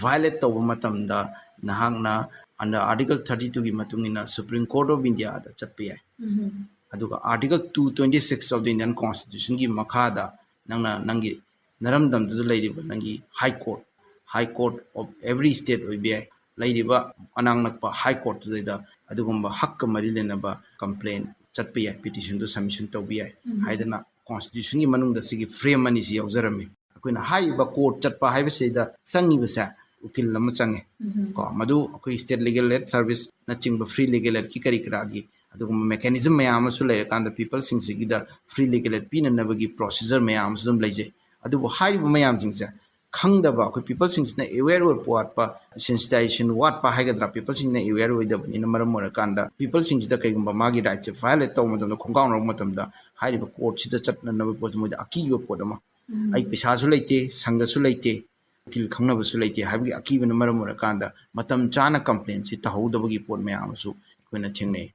violate ꯇꯧꯕ ꯃꯇꯝꯗ ꯅꯍꯥꯛꯅ under Article thirty two ꯒꯤ ꯃꯇꯨꯡ ꯏꯟꯅ Supreme Court of India ꯗ ꯆꯠꯄ ꯌꯥꯏ꯫ ꯑꯗꯨꯒ Article two twenty six of the Indian Constitution ꯒꯤ ꯃꯈꯥꯗ ꯅꯪꯅ ꯅꯪꯒꯤ ꯅꯔꯝꯗꯝꯗꯨꯗ ꯂꯩꯔꯤꯕ ꯅꯪꯒꯤ high court, high court of every state ꯑꯣꯏꯕ ꯌꯥꯏ, ꯂꯩꯔꯤꯕ ꯃꯅꯥꯛ ꯅꯛꯄ high court ꯇꯨꯗꯩꯗ ꯑꯗꯨꯒꯨꯝꯕ ꯍꯛꯀ ꯃꯔꯤ ꯂꯩꯅꯕ complaint ꯆꯠꯄ ꯌꯥꯏ, petition ꯗꯨ submission ꯇꯧꯕ ꯌꯥꯏ ꯍꯥꯏꯗꯅ constitution ꯒꯤ ꯃꯅꯨꯡꯗ ꯁꯤꯒꯤ frame ꯑꯅꯤꯁꯤ ꯌꯥꯎꯖꯔꯝꯃꯤ꯫ ꯑꯩꯈꯣꯏꯅ ꯍꯥꯏꯔꯤꯕ ꯀꯣꯔꯠ ꯆꯠꯄ ꯍꯥꯏꯕꯁꯤꯗ ꯆꯪꯉꯤꯕꯁꯦ ꯎꯀꯤꯜ ꯑꯃ ꯆꯪꯉꯦ꯫ ꯀꯣ, ꯃꯗꯨ ꯑꯩꯈꯣꯏ state legal aid service ꯅꯆꯤꯡꯕ free legal aidꯀꯤ ꯀꯔꯤ ꯀꯔꯥꯒꯤ ꯑꯗꯨꯒꯨꯝꯕ mechanism ꯃꯌꯥꯝ ꯑꯃꯁꯨ ꯂꯩꯔꯀꯥꯟꯗ peopleꯁꯤꯡꯁꯤꯒꯤꯗ free legal aid ꯄꯤꯅꯅꯕꯒꯤ procedure ꯃꯌꯥꯝ ꯑꯃꯁꯨ ꯑꯗꯨꯝ ꯂꯩꯖꯩ꯫ ꯑꯗꯨꯕꯨ ꯍꯥꯏꯔꯤꯕ ꯃꯌꯥꯝꯁꯤꯡꯁꯦ ꯈꯪꯗꯕ ꯑꯩꯈꯣꯏ peopleꯁꯤꯡꯁꯤꯅ aware ꯑꯣꯏꯕ ꯋꯥꯠꯄ, sensitization ꯋꯥꯠꯄ ꯍꯥꯏꯒꯗ꯭ꯔꯥ, peopleꯁꯤꯡꯅ aware ꯑꯣꯏꯗꯕꯅꯤꯅ ꯃꯔꯝ ꯑꯣꯏꯔꯀꯥꯟꯗ peopleꯁꯤꯡꯁꯤꯗ ꯀꯩꯒꯨꯝꯕ ꯃꯥꯒꯤ rightꯁꯦ violate ꯇꯧꯕ ꯃꯇꯝꯗ, ꯈꯣꯡꯒꯥꯎꯅꯔꯛꯄ ꯃꯇꯝꯗ ꯍꯥꯏꯔꯤꯕ courtꯁꯤꯗ ꯆꯠꯅꯅꯕ ꯄꯣꯠꯁꯦ ꯃꯣꯏꯗ ꯑꯀꯤꯕ ꯄꯣꯠ ꯑꯃ, ꯑꯩ ꯄꯩꯁꯥꯁꯨ ꯂꯩꯇꯦ, ꯁꯪꯒꯁꯨ ꯂꯩꯇꯦ, ꯎꯀꯤꯜ ꯈꯪꯅꯕꯁꯨ ꯂꯩꯇꯦ ꯍꯥꯏꯕꯒꯤ ꯑꯀꯤꯕꯅ ꯃꯔꯝ ꯑꯣꯏꯔꯀꯥꯟꯗ ꯃꯇꯝ ꯆꯥꯅ complaintꯁꯤ ꯇꯧꯍꯧꯗꯕꯒꯤ ꯄꯣꯠ ꯃꯌꯥꯝ ꯑꯃꯁꯨ ꯑꯩꯈꯣꯏꯅ ꯊꯦꯡꯅꯩ꯫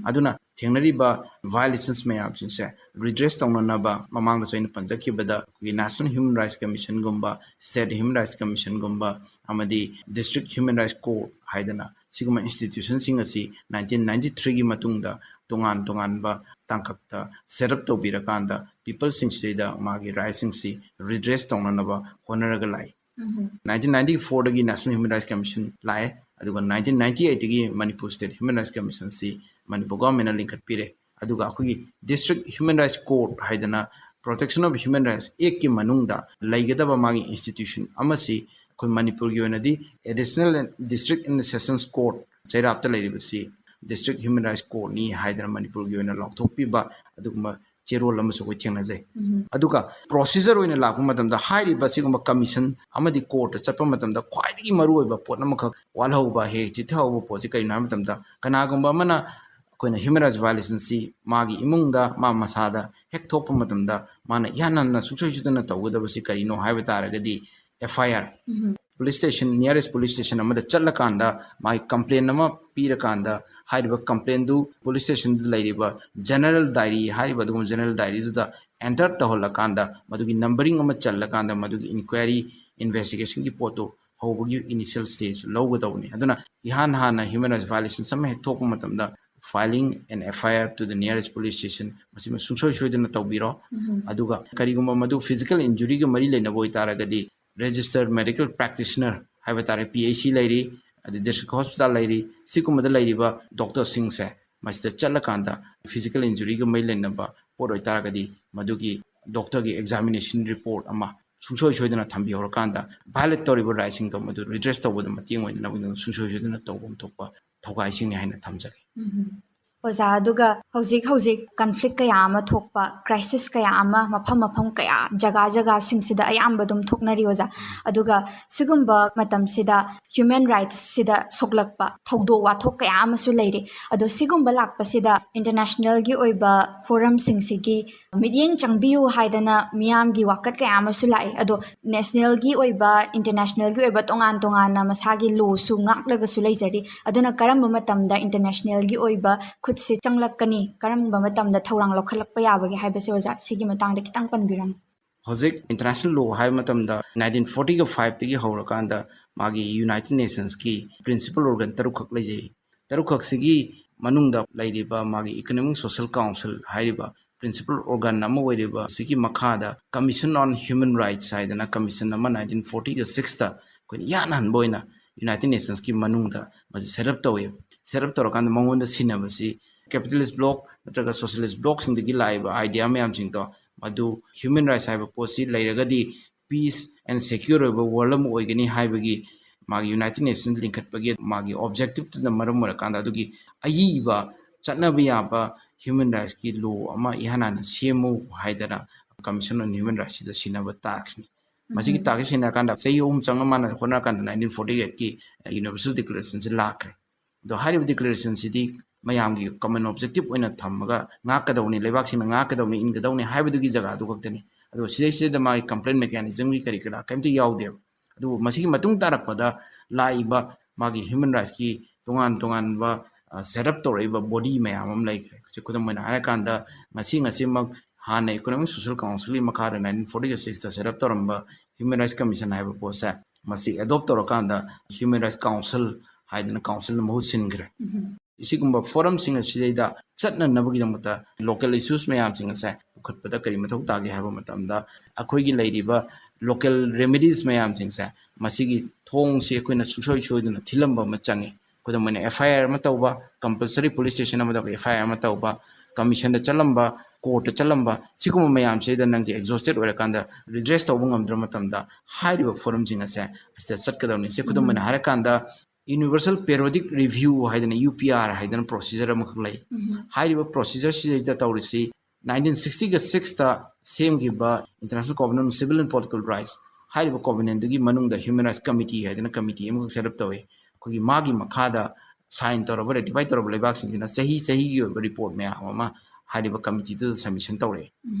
ꯑꯗꯨꯅ ꯊꯦꯡꯅꯔꯤꯕ violations ꯃꯌꯥꯝꯁꯤꯡꯁꯦ redress ꯇꯧꯅꯅꯕ ꯃꯃꯥꯡꯗꯁꯨ ꯑꯩꯅ ꯄꯟꯖꯈꯤꯕꯗ ꯑꯩꯈꯣꯏꯒꯤ National Human Rights Commissionꯒꯨꯝꯕ, State Human Rights Commissionꯒꯨꯝꯕ ꯑꯃꯗꯤ District Human Rights Court ꯍꯥꯏꯗꯅ ꯁꯤꯒꯨꯝꯕ institutionꯁꯤꯡ ꯑꯁꯤ nineteen ninety threeꯒꯤ ꯃꯇꯨꯡꯗ ꯇꯣꯉꯥꯟ ꯇꯣꯉꯥꯟꯕ ꯇꯥꯡꯀꯛꯇ set up ꯇꯧꯕꯤꯔꯀꯥꯟꯗ peopleꯁꯤꯡꯁꯤꯗ ꯃꯥꯒꯤ rightꯁꯤꯡꯁꯤ redress ꯇꯧꯅꯅꯕ ꯍꯣꯠꯅꯔꯒ ꯂꯥꯛꯏ꯫ Nineteen ninety fourꯗꯒꯤ National Human Rights Commission ꯂꯥꯛꯑꯦ, ꯑꯗꯨꯒ nineteen ninety eightꯇꯒꯤ Manipur State Human Rights Commissionꯁꯤ Manipur governmentꯅ ꯂꯤꯡꯈꯠꯄꯤꯔꯦ꯫ ꯑꯗꯨꯒ ꯑꯩꯈꯣꯏꯒꯤ District Human Rights Court ꯍꯥꯏꯗꯅ Protection of Human Rights Actꯀꯤ ꯃꯅꯨꯡꯗ ꯂꯩꯒꯗꯕ ꯃꯥꯒꯤ institution ꯑꯃꯁꯤ ꯑꯩꯈꯣꯏ ꯃꯅꯤꯄꯨꯔꯒꯤ ꯑꯣꯏꯅꯗꯤ Additional District and Sessions Court ꯆꯩꯔꯥꯞꯇ ꯂꯩꯔꯤꯕꯁꯤ District Human Rights Courtꯅꯤ ꯍꯥꯏꯗꯅ ꯃꯅꯤꯄꯨꯔꯒꯤ ꯑꯣꯏꯅ ꯂꯥꯎꯊꯣꯛꯄꯤꯕ ꯑꯗꯨꯒꯨꯝꯕ ꯆꯦꯔꯣꯜ ꯑꯃꯁꯨ ꯑꯩꯈꯣꯏ ꯊꯦꯡꯅꯖꯩ꯫ ꯑꯗꯨꯒ procedure ꯑꯣꯏꯅ ꯂꯥꯛꯄ ꯃꯇꯝꯗ ꯍꯥꯏꯔꯤꯕ ꯁꯤꯒꯨꯝꯕ commission ꯑꯃꯗꯤ courtꯇ ꯆꯠꯄ ꯃꯇꯝꯗ ꯈ꯭ꯋꯥꯏꯗꯒꯤ ꯃꯔꯨꯑꯣꯏꯕ ꯄꯣꯠ ꯑꯃꯈꯛ ꯋꯥꯠꯍꯧꯕ, ꯍꯦꯛ ꯆꯤꯠꯊꯍꯧꯕ ꯄꯣꯠꯁꯤ ꯀꯔꯤꯅꯣ ꯍꯥꯏꯕ ꯃꯇꯝꯗ ꯀꯅꯥꯒꯨꯝꯕ ꯑꯃꯅ ꯑꯩꯈꯣꯏꯅ human rights violationꯁꯤ ꯃꯥꯒꯤ ꯏꯃꯨꯡꯗ ꯃꯥ ꯃꯁꯥꯗ ꯍꯦꯛ ꯊꯣꯛꯄ ꯃꯇꯝꯗ ꯃꯥꯅ ꯏꯍꯥꯟ ꯍꯥꯟꯅ ꯁꯨꯡꯁꯣꯏ ꯁꯣꯏꯗꯅ ꯇꯧꯒꯗꯕꯁꯤ ꯀꯔꯤꯅꯣ ꯍꯥꯏꯕ ꯇꯥꯔꯒꯗꯤ F I R, police station, nearest police station ꯑꯃꯗ ꯆꯠꯂꯀꯥꯟꯗ ꯃꯥꯒꯤ complaint ꯑꯃ ꯄꯤꯔꯀꯥꯟꯗ ꯍꯥꯏꯔꯤꯕ complaintꯗꯨ police stationꯗ ꯂꯩꯔꯤꯕ general diary ꯍꯥꯏꯔꯤꯕ ꯑꯗꯨꯒꯨꯝꯕ general diaryꯗꯨꯗ enter ꯇꯧꯍꯜꯂꯀꯥꯟꯗ ꯃꯗꯨꯒꯤ numbering ꯑꯃ ꯆꯜꯂꯀꯥꯟꯗ ꯃꯗꯨꯒꯤ inquiry investigationꯒꯤ ꯄꯣꯠꯇꯨ ꯍꯧꯕꯒꯤ initial stage ꯂꯧꯒꯗꯧꯕꯅꯤ꯫ ꯑꯗꯨꯅ ꯏꯍꯥꯟ ꯍꯥꯟꯅ human rights violations ꯑꯃ ꯍꯦꯛ ꯊꯣꯛꯄ ꯃꯇꯝꯗ filing an F I R to the nearest police station ꯃꯁꯤꯃ ꯁꯨꯡꯁꯣꯏ ꯁꯣꯏꯗꯅ ꯇꯧꯕꯤꯔꯣ꯫ ꯑꯗꯨꯒ ꯀꯔꯤꯒꯨꯝꯕ ꯃꯗꯨ physical injuryꯒ ꯃꯔꯤ ꯂꯩꯅꯕ ꯑꯣꯏꯇꯥꯔꯒꯗꯤ registered medical practitioner ꯍꯥꯏꯕ ꯇꯥꯔꯦ, P H C ꯂꯩꯔꯤ, ꯑꯗꯩ district hospital ꯂꯩꯔꯤ, ꯁꯤꯒꯨꯝꯕꯗ ꯂꯩꯔꯤꯕ doctorꯁꯤꯡꯁꯦ ꯃꯁꯤꯗ ꯆꯠꯂꯀꯥꯟꯗ physical injuryꯒ ꯃꯔꯤ ꯂꯩꯅꯕ ꯄꯣꯠ ꯑꯣꯏꯇꯥꯔꯒꯗꯤ ꯃꯗꯨꯒꯤ doctorꯒꯤ examination report ꯑꯃ ꯁꯨꯡꯁꯣꯏ ꯁꯣꯏꯗꯅ ꯊꯝꯕꯤꯍꯧꯔꯀꯥꯟꯗ violate ꯇꯧꯔꯤꯕ rightꯁꯤꯡꯗꯣ ꯃꯗꯨ redress ꯇꯧꯕꯗ ꯃꯇꯦꯡ ꯑꯣꯏꯅꯅꯕꯒꯤꯗꯃꯛ ꯁꯨꯡꯁꯣꯏ ꯁꯣꯏꯗꯅ ꯇꯧꯐꯝ ꯊꯣꯛꯄ ꯊꯧꯒꯥꯏꯁꯤꯡꯅꯤ ꯍꯥꯏꯅ ꯊꯝꯖꯒꯦ꯫ ꯎꯝ꯫ ꯑꯣꯖꯥ, ꯑꯗꯨꯒ ꯍꯧꯖꯤꯛ ꯍꯧꯖꯤꯛ conflict ꯀꯌꯥ ꯑꯃ ꯊꯣꯛꯄ, crisis ꯀꯌꯥ ꯑꯃ ꯃꯐꯝ ꯃꯐꯝ ꯀꯌꯥ, ꯖꯒꯥ ꯖꯒꯥꯁꯤꯡꯁꯤꯗ ꯑꯌꯥꯝꯕ ꯑꯗꯨꯝ ꯊꯣꯛꯅꯔꯤ ꯑꯣꯖꯥ꯫ ꯑꯗꯨꯒ ꯁꯤꯒꯨꯝꯕ ꯃꯇꯝꯁꯤꯗ human rightsꯁꯤꯗ ꯁꯣꯛꯂꯛꯄ ꯊꯧꯗꯣꯛ ꯋꯥꯊꯣꯛ ꯀꯌꯥ ꯑꯃꯁꯨ ꯂꯩꯔꯤ꯫ ꯑꯗꯣ ꯁꯤꯒꯨꯝꯕ ꯂꯥꯛꯄꯁꯤꯗ internationalꯒꯤ ꯑꯣꯏꯕ forumꯁꯤꯡꯁꯤꯒꯤ ꯃꯤꯠꯌꯦꯡ ꯆꯪꯕꯤꯌꯨ ꯍꯥꯏꯗꯅ ꯃꯤꯌꯥꯝꯒꯤ ꯋꯥꯀꯠ ꯀꯌꯥ ꯑꯃꯁꯨ ꯂꯥꯛꯑꯦ꯫ ꯑꯗꯣ nationalꯒꯤ ꯑꯣꯏꯕ, internationalꯒꯤ ꯑꯣꯏꯕ ꯇꯣꯉꯥꯟ ꯇꯣꯉꯥꯟꯅ ꯃꯁꯥꯒꯤ lawꯁꯨ ꯉꯥꯛꯂꯒꯁꯨ ꯂꯩꯖꯔꯤ꯫ ꯑꯗꯨꯅ ꯀꯔꯝꯕ ꯃꯇꯝꯗ internationalꯒꯤ ꯑꯣꯏꯕ ꯈꯨꯠꯁꯦ ꯆꯪꯂꯛꯀꯅꯤ, ꯀꯔꯝꯕ ꯃꯇꯝꯗ ꯊꯧꯔꯥꯡ ꯂꯧꯈꯠꯂꯛꯄ ꯌꯥꯕꯒꯦ ꯍꯥꯏꯕꯁꯦ ꯑꯣꯖꯥ, ꯁꯤꯒꯤ ꯃꯇꯥꯡꯗ ꯈꯤꯇꯪ ꯄꯟꯕꯤꯔꯝꯃꯨ꯫ ꯍꯧꯖꯤꯛ international law ꯍꯥꯏꯕ ꯃꯇꯝꯗ nineteen fortyꯒ fiveꯇꯒꯤ ꯍꯧꯔꯀꯥꯟꯗ ꯃꯥꯒꯤ United Nationsꯀꯤ principal organ ꯇꯔꯨꯛꯈꯛ ꯂꯩꯖꯩ꯫ ꯇꯔꯨꯛꯈꯛꯁꯤꯒꯤ ꯃꯅꯨꯡꯗ ꯂꯩꯔꯤꯕ ꯃꯥꯒꯤ Economic Social Council ꯍꯥꯏꯔꯤꯕ principal organ ꯑꯃ ꯑꯣꯏꯔꯤꯕ ꯑꯁꯤꯒꯤ ꯃꯈꯥꯗ Commission on Human Rights ꯍꯥꯏꯗꯅ commission ꯑꯃ nineteen fortyꯒ sixꯇ ꯑꯩꯈꯣꯏꯅ ꯏꯍꯥꯟ ꯍꯥꯟꯕ ꯑꯣꯏꯅ United Nationsꯀꯤ ꯃꯅꯨꯡꯗ ꯃꯁꯤ set up ꯇꯧꯋꯤ꯫ Set up ꯇꯧꯔꯀꯥꯟꯗ ꯃꯉꯣꯟꯗ ꯁꯤꯟꯅꯕꯁꯤ capitalist bloc ꯅꯠꯇ꯭ꯔꯒ socialist blocꯁꯤꯡꯗꯒꯤ ꯂꯥꯛꯏꯕ idea ꯃꯌꯥꯝꯁꯤꯡꯗꯣ, ꯃꯗꯨ human rights ꯍꯥꯏꯕ ꯄꯣꯠꯁꯤ ꯂꯩꯔꯒꯗꯤ peace and secure ꯑꯣꯏꯕ world ꯑꯃ ꯑꯣꯏꯒꯅꯤ ꯍꯥꯏꯕꯒꯤ ꯃꯥꯒꯤ United Nations ꯂꯤꯡꯈꯠꯄꯒꯤ ꯃꯥꯒꯤ objectiveꯇꯨꯅ ꯃꯔꯝ ꯑꯣꯏꯔꯀꯥꯟꯗ ꯑꯗꯨꯒꯤ ꯑꯏꯕ ꯆꯠꯅꯕ ꯌꯥꯕ human rightsꯀꯤ law ꯑꯃ ꯏꯍꯥꯟ ꯍꯥꯟꯅ ꯁꯦꯝꯃꯨ ꯍꯥꯏꯗꯅ Commission on Human Rightsꯁꯤꯗ ꯁꯤꯟꯅꯕ taskꯅꯤ꯫ ꯃꯁꯤꯒꯤ taskꯁꯤ ꯁꯤꯟꯅꯔꯀꯥꯟꯗ ꯆꯍꯤ ꯑꯍꯨꯝ ꯆꯪꯅ ꯃꯥꯅ ꯍꯣꯠꯅꯔꯀꯥꯟꯗ nineteen forty eightꯀꯤ Universal Declarationꯁꯤ ꯂꯥꯛꯈ꯭ꯔꯦ꯫ ꯑꯗꯣ ꯍꯥꯏꯔꯤꯕ declarationꯁꯤꯗꯤ ꯃꯌꯥꯝꯒꯤ common objective ꯑꯣꯏꯅ ꯊꯝꯃꯒ ꯉꯥꯛꯀꯗꯧꯅꯤ, ꯂꯩꯕꯥꯛꯁꯤꯡꯅ ꯉꯥꯛꯀꯗꯧꯅꯤ, ꯏꯟꯒꯗꯧꯅꯤ ꯍꯥꯏꯕꯗꯨꯒꯤ ꯖꯒꯥꯗꯨ ꯈꯛꯇꯅꯤ꯫ ꯑꯗꯨꯒ ꯁꯤꯗꯩꯁꯤꯗꯩꯗ ꯃꯥꯒꯤ complaint mechanismꯒꯤ ꯀꯔꯤ ꯀꯔꯥ ꯀꯔꯤꯝꯇ ꯌꯥꯎꯗꯦꯕ꯫ ꯑꯗꯨꯕꯨ ꯃꯁꯤꯒꯤ ꯃꯇꯨꯡ ꯇꯥꯔꯛꯄꯗ ꯂꯥꯛꯏꯕ ꯃꯥꯒꯤ human rightsꯀꯤ ꯇꯣꯉꯥꯟ ꯇꯣꯉꯥꯟꯕ, ꯑ, set up ꯇꯧꯔꯛꯏꯕ body ꯃꯌꯥꯝ ꯑꯃ ꯂꯩꯈ꯭ꯔꯦ꯫ ꯍꯧꯖꯤꯛ ꯈꯨꯗꯝ ꯑꯣꯏꯅ ꯍꯥꯏꯔꯀꯥꯟꯗ ꯉꯁꯤ ꯉꯁꯤꯃꯛ ꯍꯥꯟꯅ Economic Social Councilꯒꯤ ꯃꯈꯥꯗ nineteen forty eightꯇ set up ꯇꯧꯔꯝꯕ Human Rights Commission ꯍꯥꯏꯕ ꯄꯣꯠꯁꯦ ꯃꯁꯤ adopt ꯇꯧꯔꯀꯥꯟꯗ Human Rights Council ꯍꯥꯏꯗꯅ councilꯅ ꯃꯍꯨꯠ ꯁꯤꯟꯈ꯭ꯔꯦ꯫ ꯁꯤꯒꯨꯝꯕ forumꯁꯤꯡ ꯑꯁꯤꯗꯩꯗ ꯆꯠꯅꯅꯕꯒꯤꯗꯃꯛꯇ local issues ꯃꯌꯥꯝꯁꯤꯡ ꯑꯁꯦ ꯄꯨꯈꯠꯄꯗ ꯀꯔꯤ ꯃꯊꯧ ꯇꯥꯒꯦ ꯍꯥꯏꯕ ꯃꯇꯝꯗ ꯑꯩꯈꯣꯏꯒꯤ ꯂꯩꯔꯤꯕ local remedies ꯃꯌꯥꯝꯁꯤꯡꯁꯦ ꯃꯁꯤꯒꯤ ꯊꯣꯡꯁꯤ ꯑꯩꯈꯣꯏꯅ ꯁꯨꯡꯁꯣꯏ ꯁꯣꯏꯗꯅ ꯊꯤꯜꯂꯝꯕ ꯑꯃ ꯆꯪꯉꯤ꯫ ꯈꯨꯗꯝ ꯑꯣꯏꯅ F I R ꯑꯃ ꯇꯧꯕ, compulsory police station ꯑꯃꯗ F I R ꯑꯃ ꯇꯧꯕ, commissionꯗ ꯆꯠꯂꯝꯕ ꯀꯣꯔꯠꯇ ꯆꯠꯂꯝꯕ, ꯁꯤꯒꯨꯝꯕ ꯃꯌꯥꯝꯁꯤꯗ ꯅꯪꯁꯦ ꯑꯦꯛꯖꯣꯁꯇꯦꯠ ꯑꯣꯏꯔꯀꯥꯟꯗ ꯔꯤꯗ꯭ꯔꯦꯁ ꯇꯧꯕ ꯉꯝꯗ꯭ꯔ ꯃꯇꯝꯗ ꯍꯥꯏꯔꯤꯕ ꯐꯣꯔꯝꯁꯤꯡ ꯑꯁꯦ ꯑꯁꯤꯗ ꯆꯠꯀꯗꯕꯅꯤ꯫ ꯁꯦ, ꯈꯨꯗꯝ ꯑꯣꯏꯅ ꯍꯥꯏꯔꯀꯥꯟꯗ, ꯌꯨꯅꯤꯚꯔꯁꯦꯜ ꯄꯦꯔꯣꯗꯤꯛ ꯔꯤꯚ꯭ꯌꯨ ꯍꯥꯏꯗꯅ, ꯌꯨ ꯄꯤ ꯑꯥꯔ ꯍꯥꯏꯗꯅ ꯄ꯭ꯔꯣꯁꯤꯖꯔ ꯑꯃꯈꯛ ꯂꯩ꯫ ꯍꯥꯏꯔꯤꯕ ꯄ꯭ꯔꯣꯁꯤꯖꯔꯁꯤꯗꯩꯗ ꯇꯧꯔꯤꯁꯤ, ꯅꯥꯏꯟꯇꯤꯟ ꯁꯤꯛꯁꯇꯤꯒ ꯁꯤꯛꯁꯇ ꯁꯦꯝꯈꯤꯕ International Covenant on Civil and Political Rights ꯍꯥꯏꯔꯤꯕ ꯀꯣꯚꯦꯅꯦꯟꯗꯨꯒꯤ ꯃꯅꯨꯡꯗ ꯍ꯭ꯌꯨꯃꯦꯟ ꯔꯥꯏꯠꯁ ꯀꯃꯤꯇꯤ ꯍꯥꯏꯗꯅ ꯀꯃꯤꯇꯤ ꯑꯃꯈꯛ ꯁꯦꯠ ꯑꯞ ꯇꯧꯏ꯫ ꯑꯩꯈꯣꯏꯒꯤ ꯃꯥꯒꯤ ꯃꯈꯥꯗ ꯁꯥꯏꯟ ꯇꯧꯔꯕ, ꯔꯦꯇꯤꯐꯥꯏ ꯇꯧꯔꯕ ꯂꯩꯕꯥꯛꯁꯤꯡꯁꯤꯅ ꯆꯍꯤ ꯆꯍꯤꯒꯤ ꯑꯣꯏꯕ ꯔꯤꯄꯣꯔꯠ ꯃꯌꯥꯝ ꯑꯃ ꯍꯥꯏꯔꯤꯕ ꯀꯃꯤꯇꯤꯗꯨꯗ ꯁꯕꯃꯤꯁꯟ ꯇꯧꯔꯛꯑꯦ꯫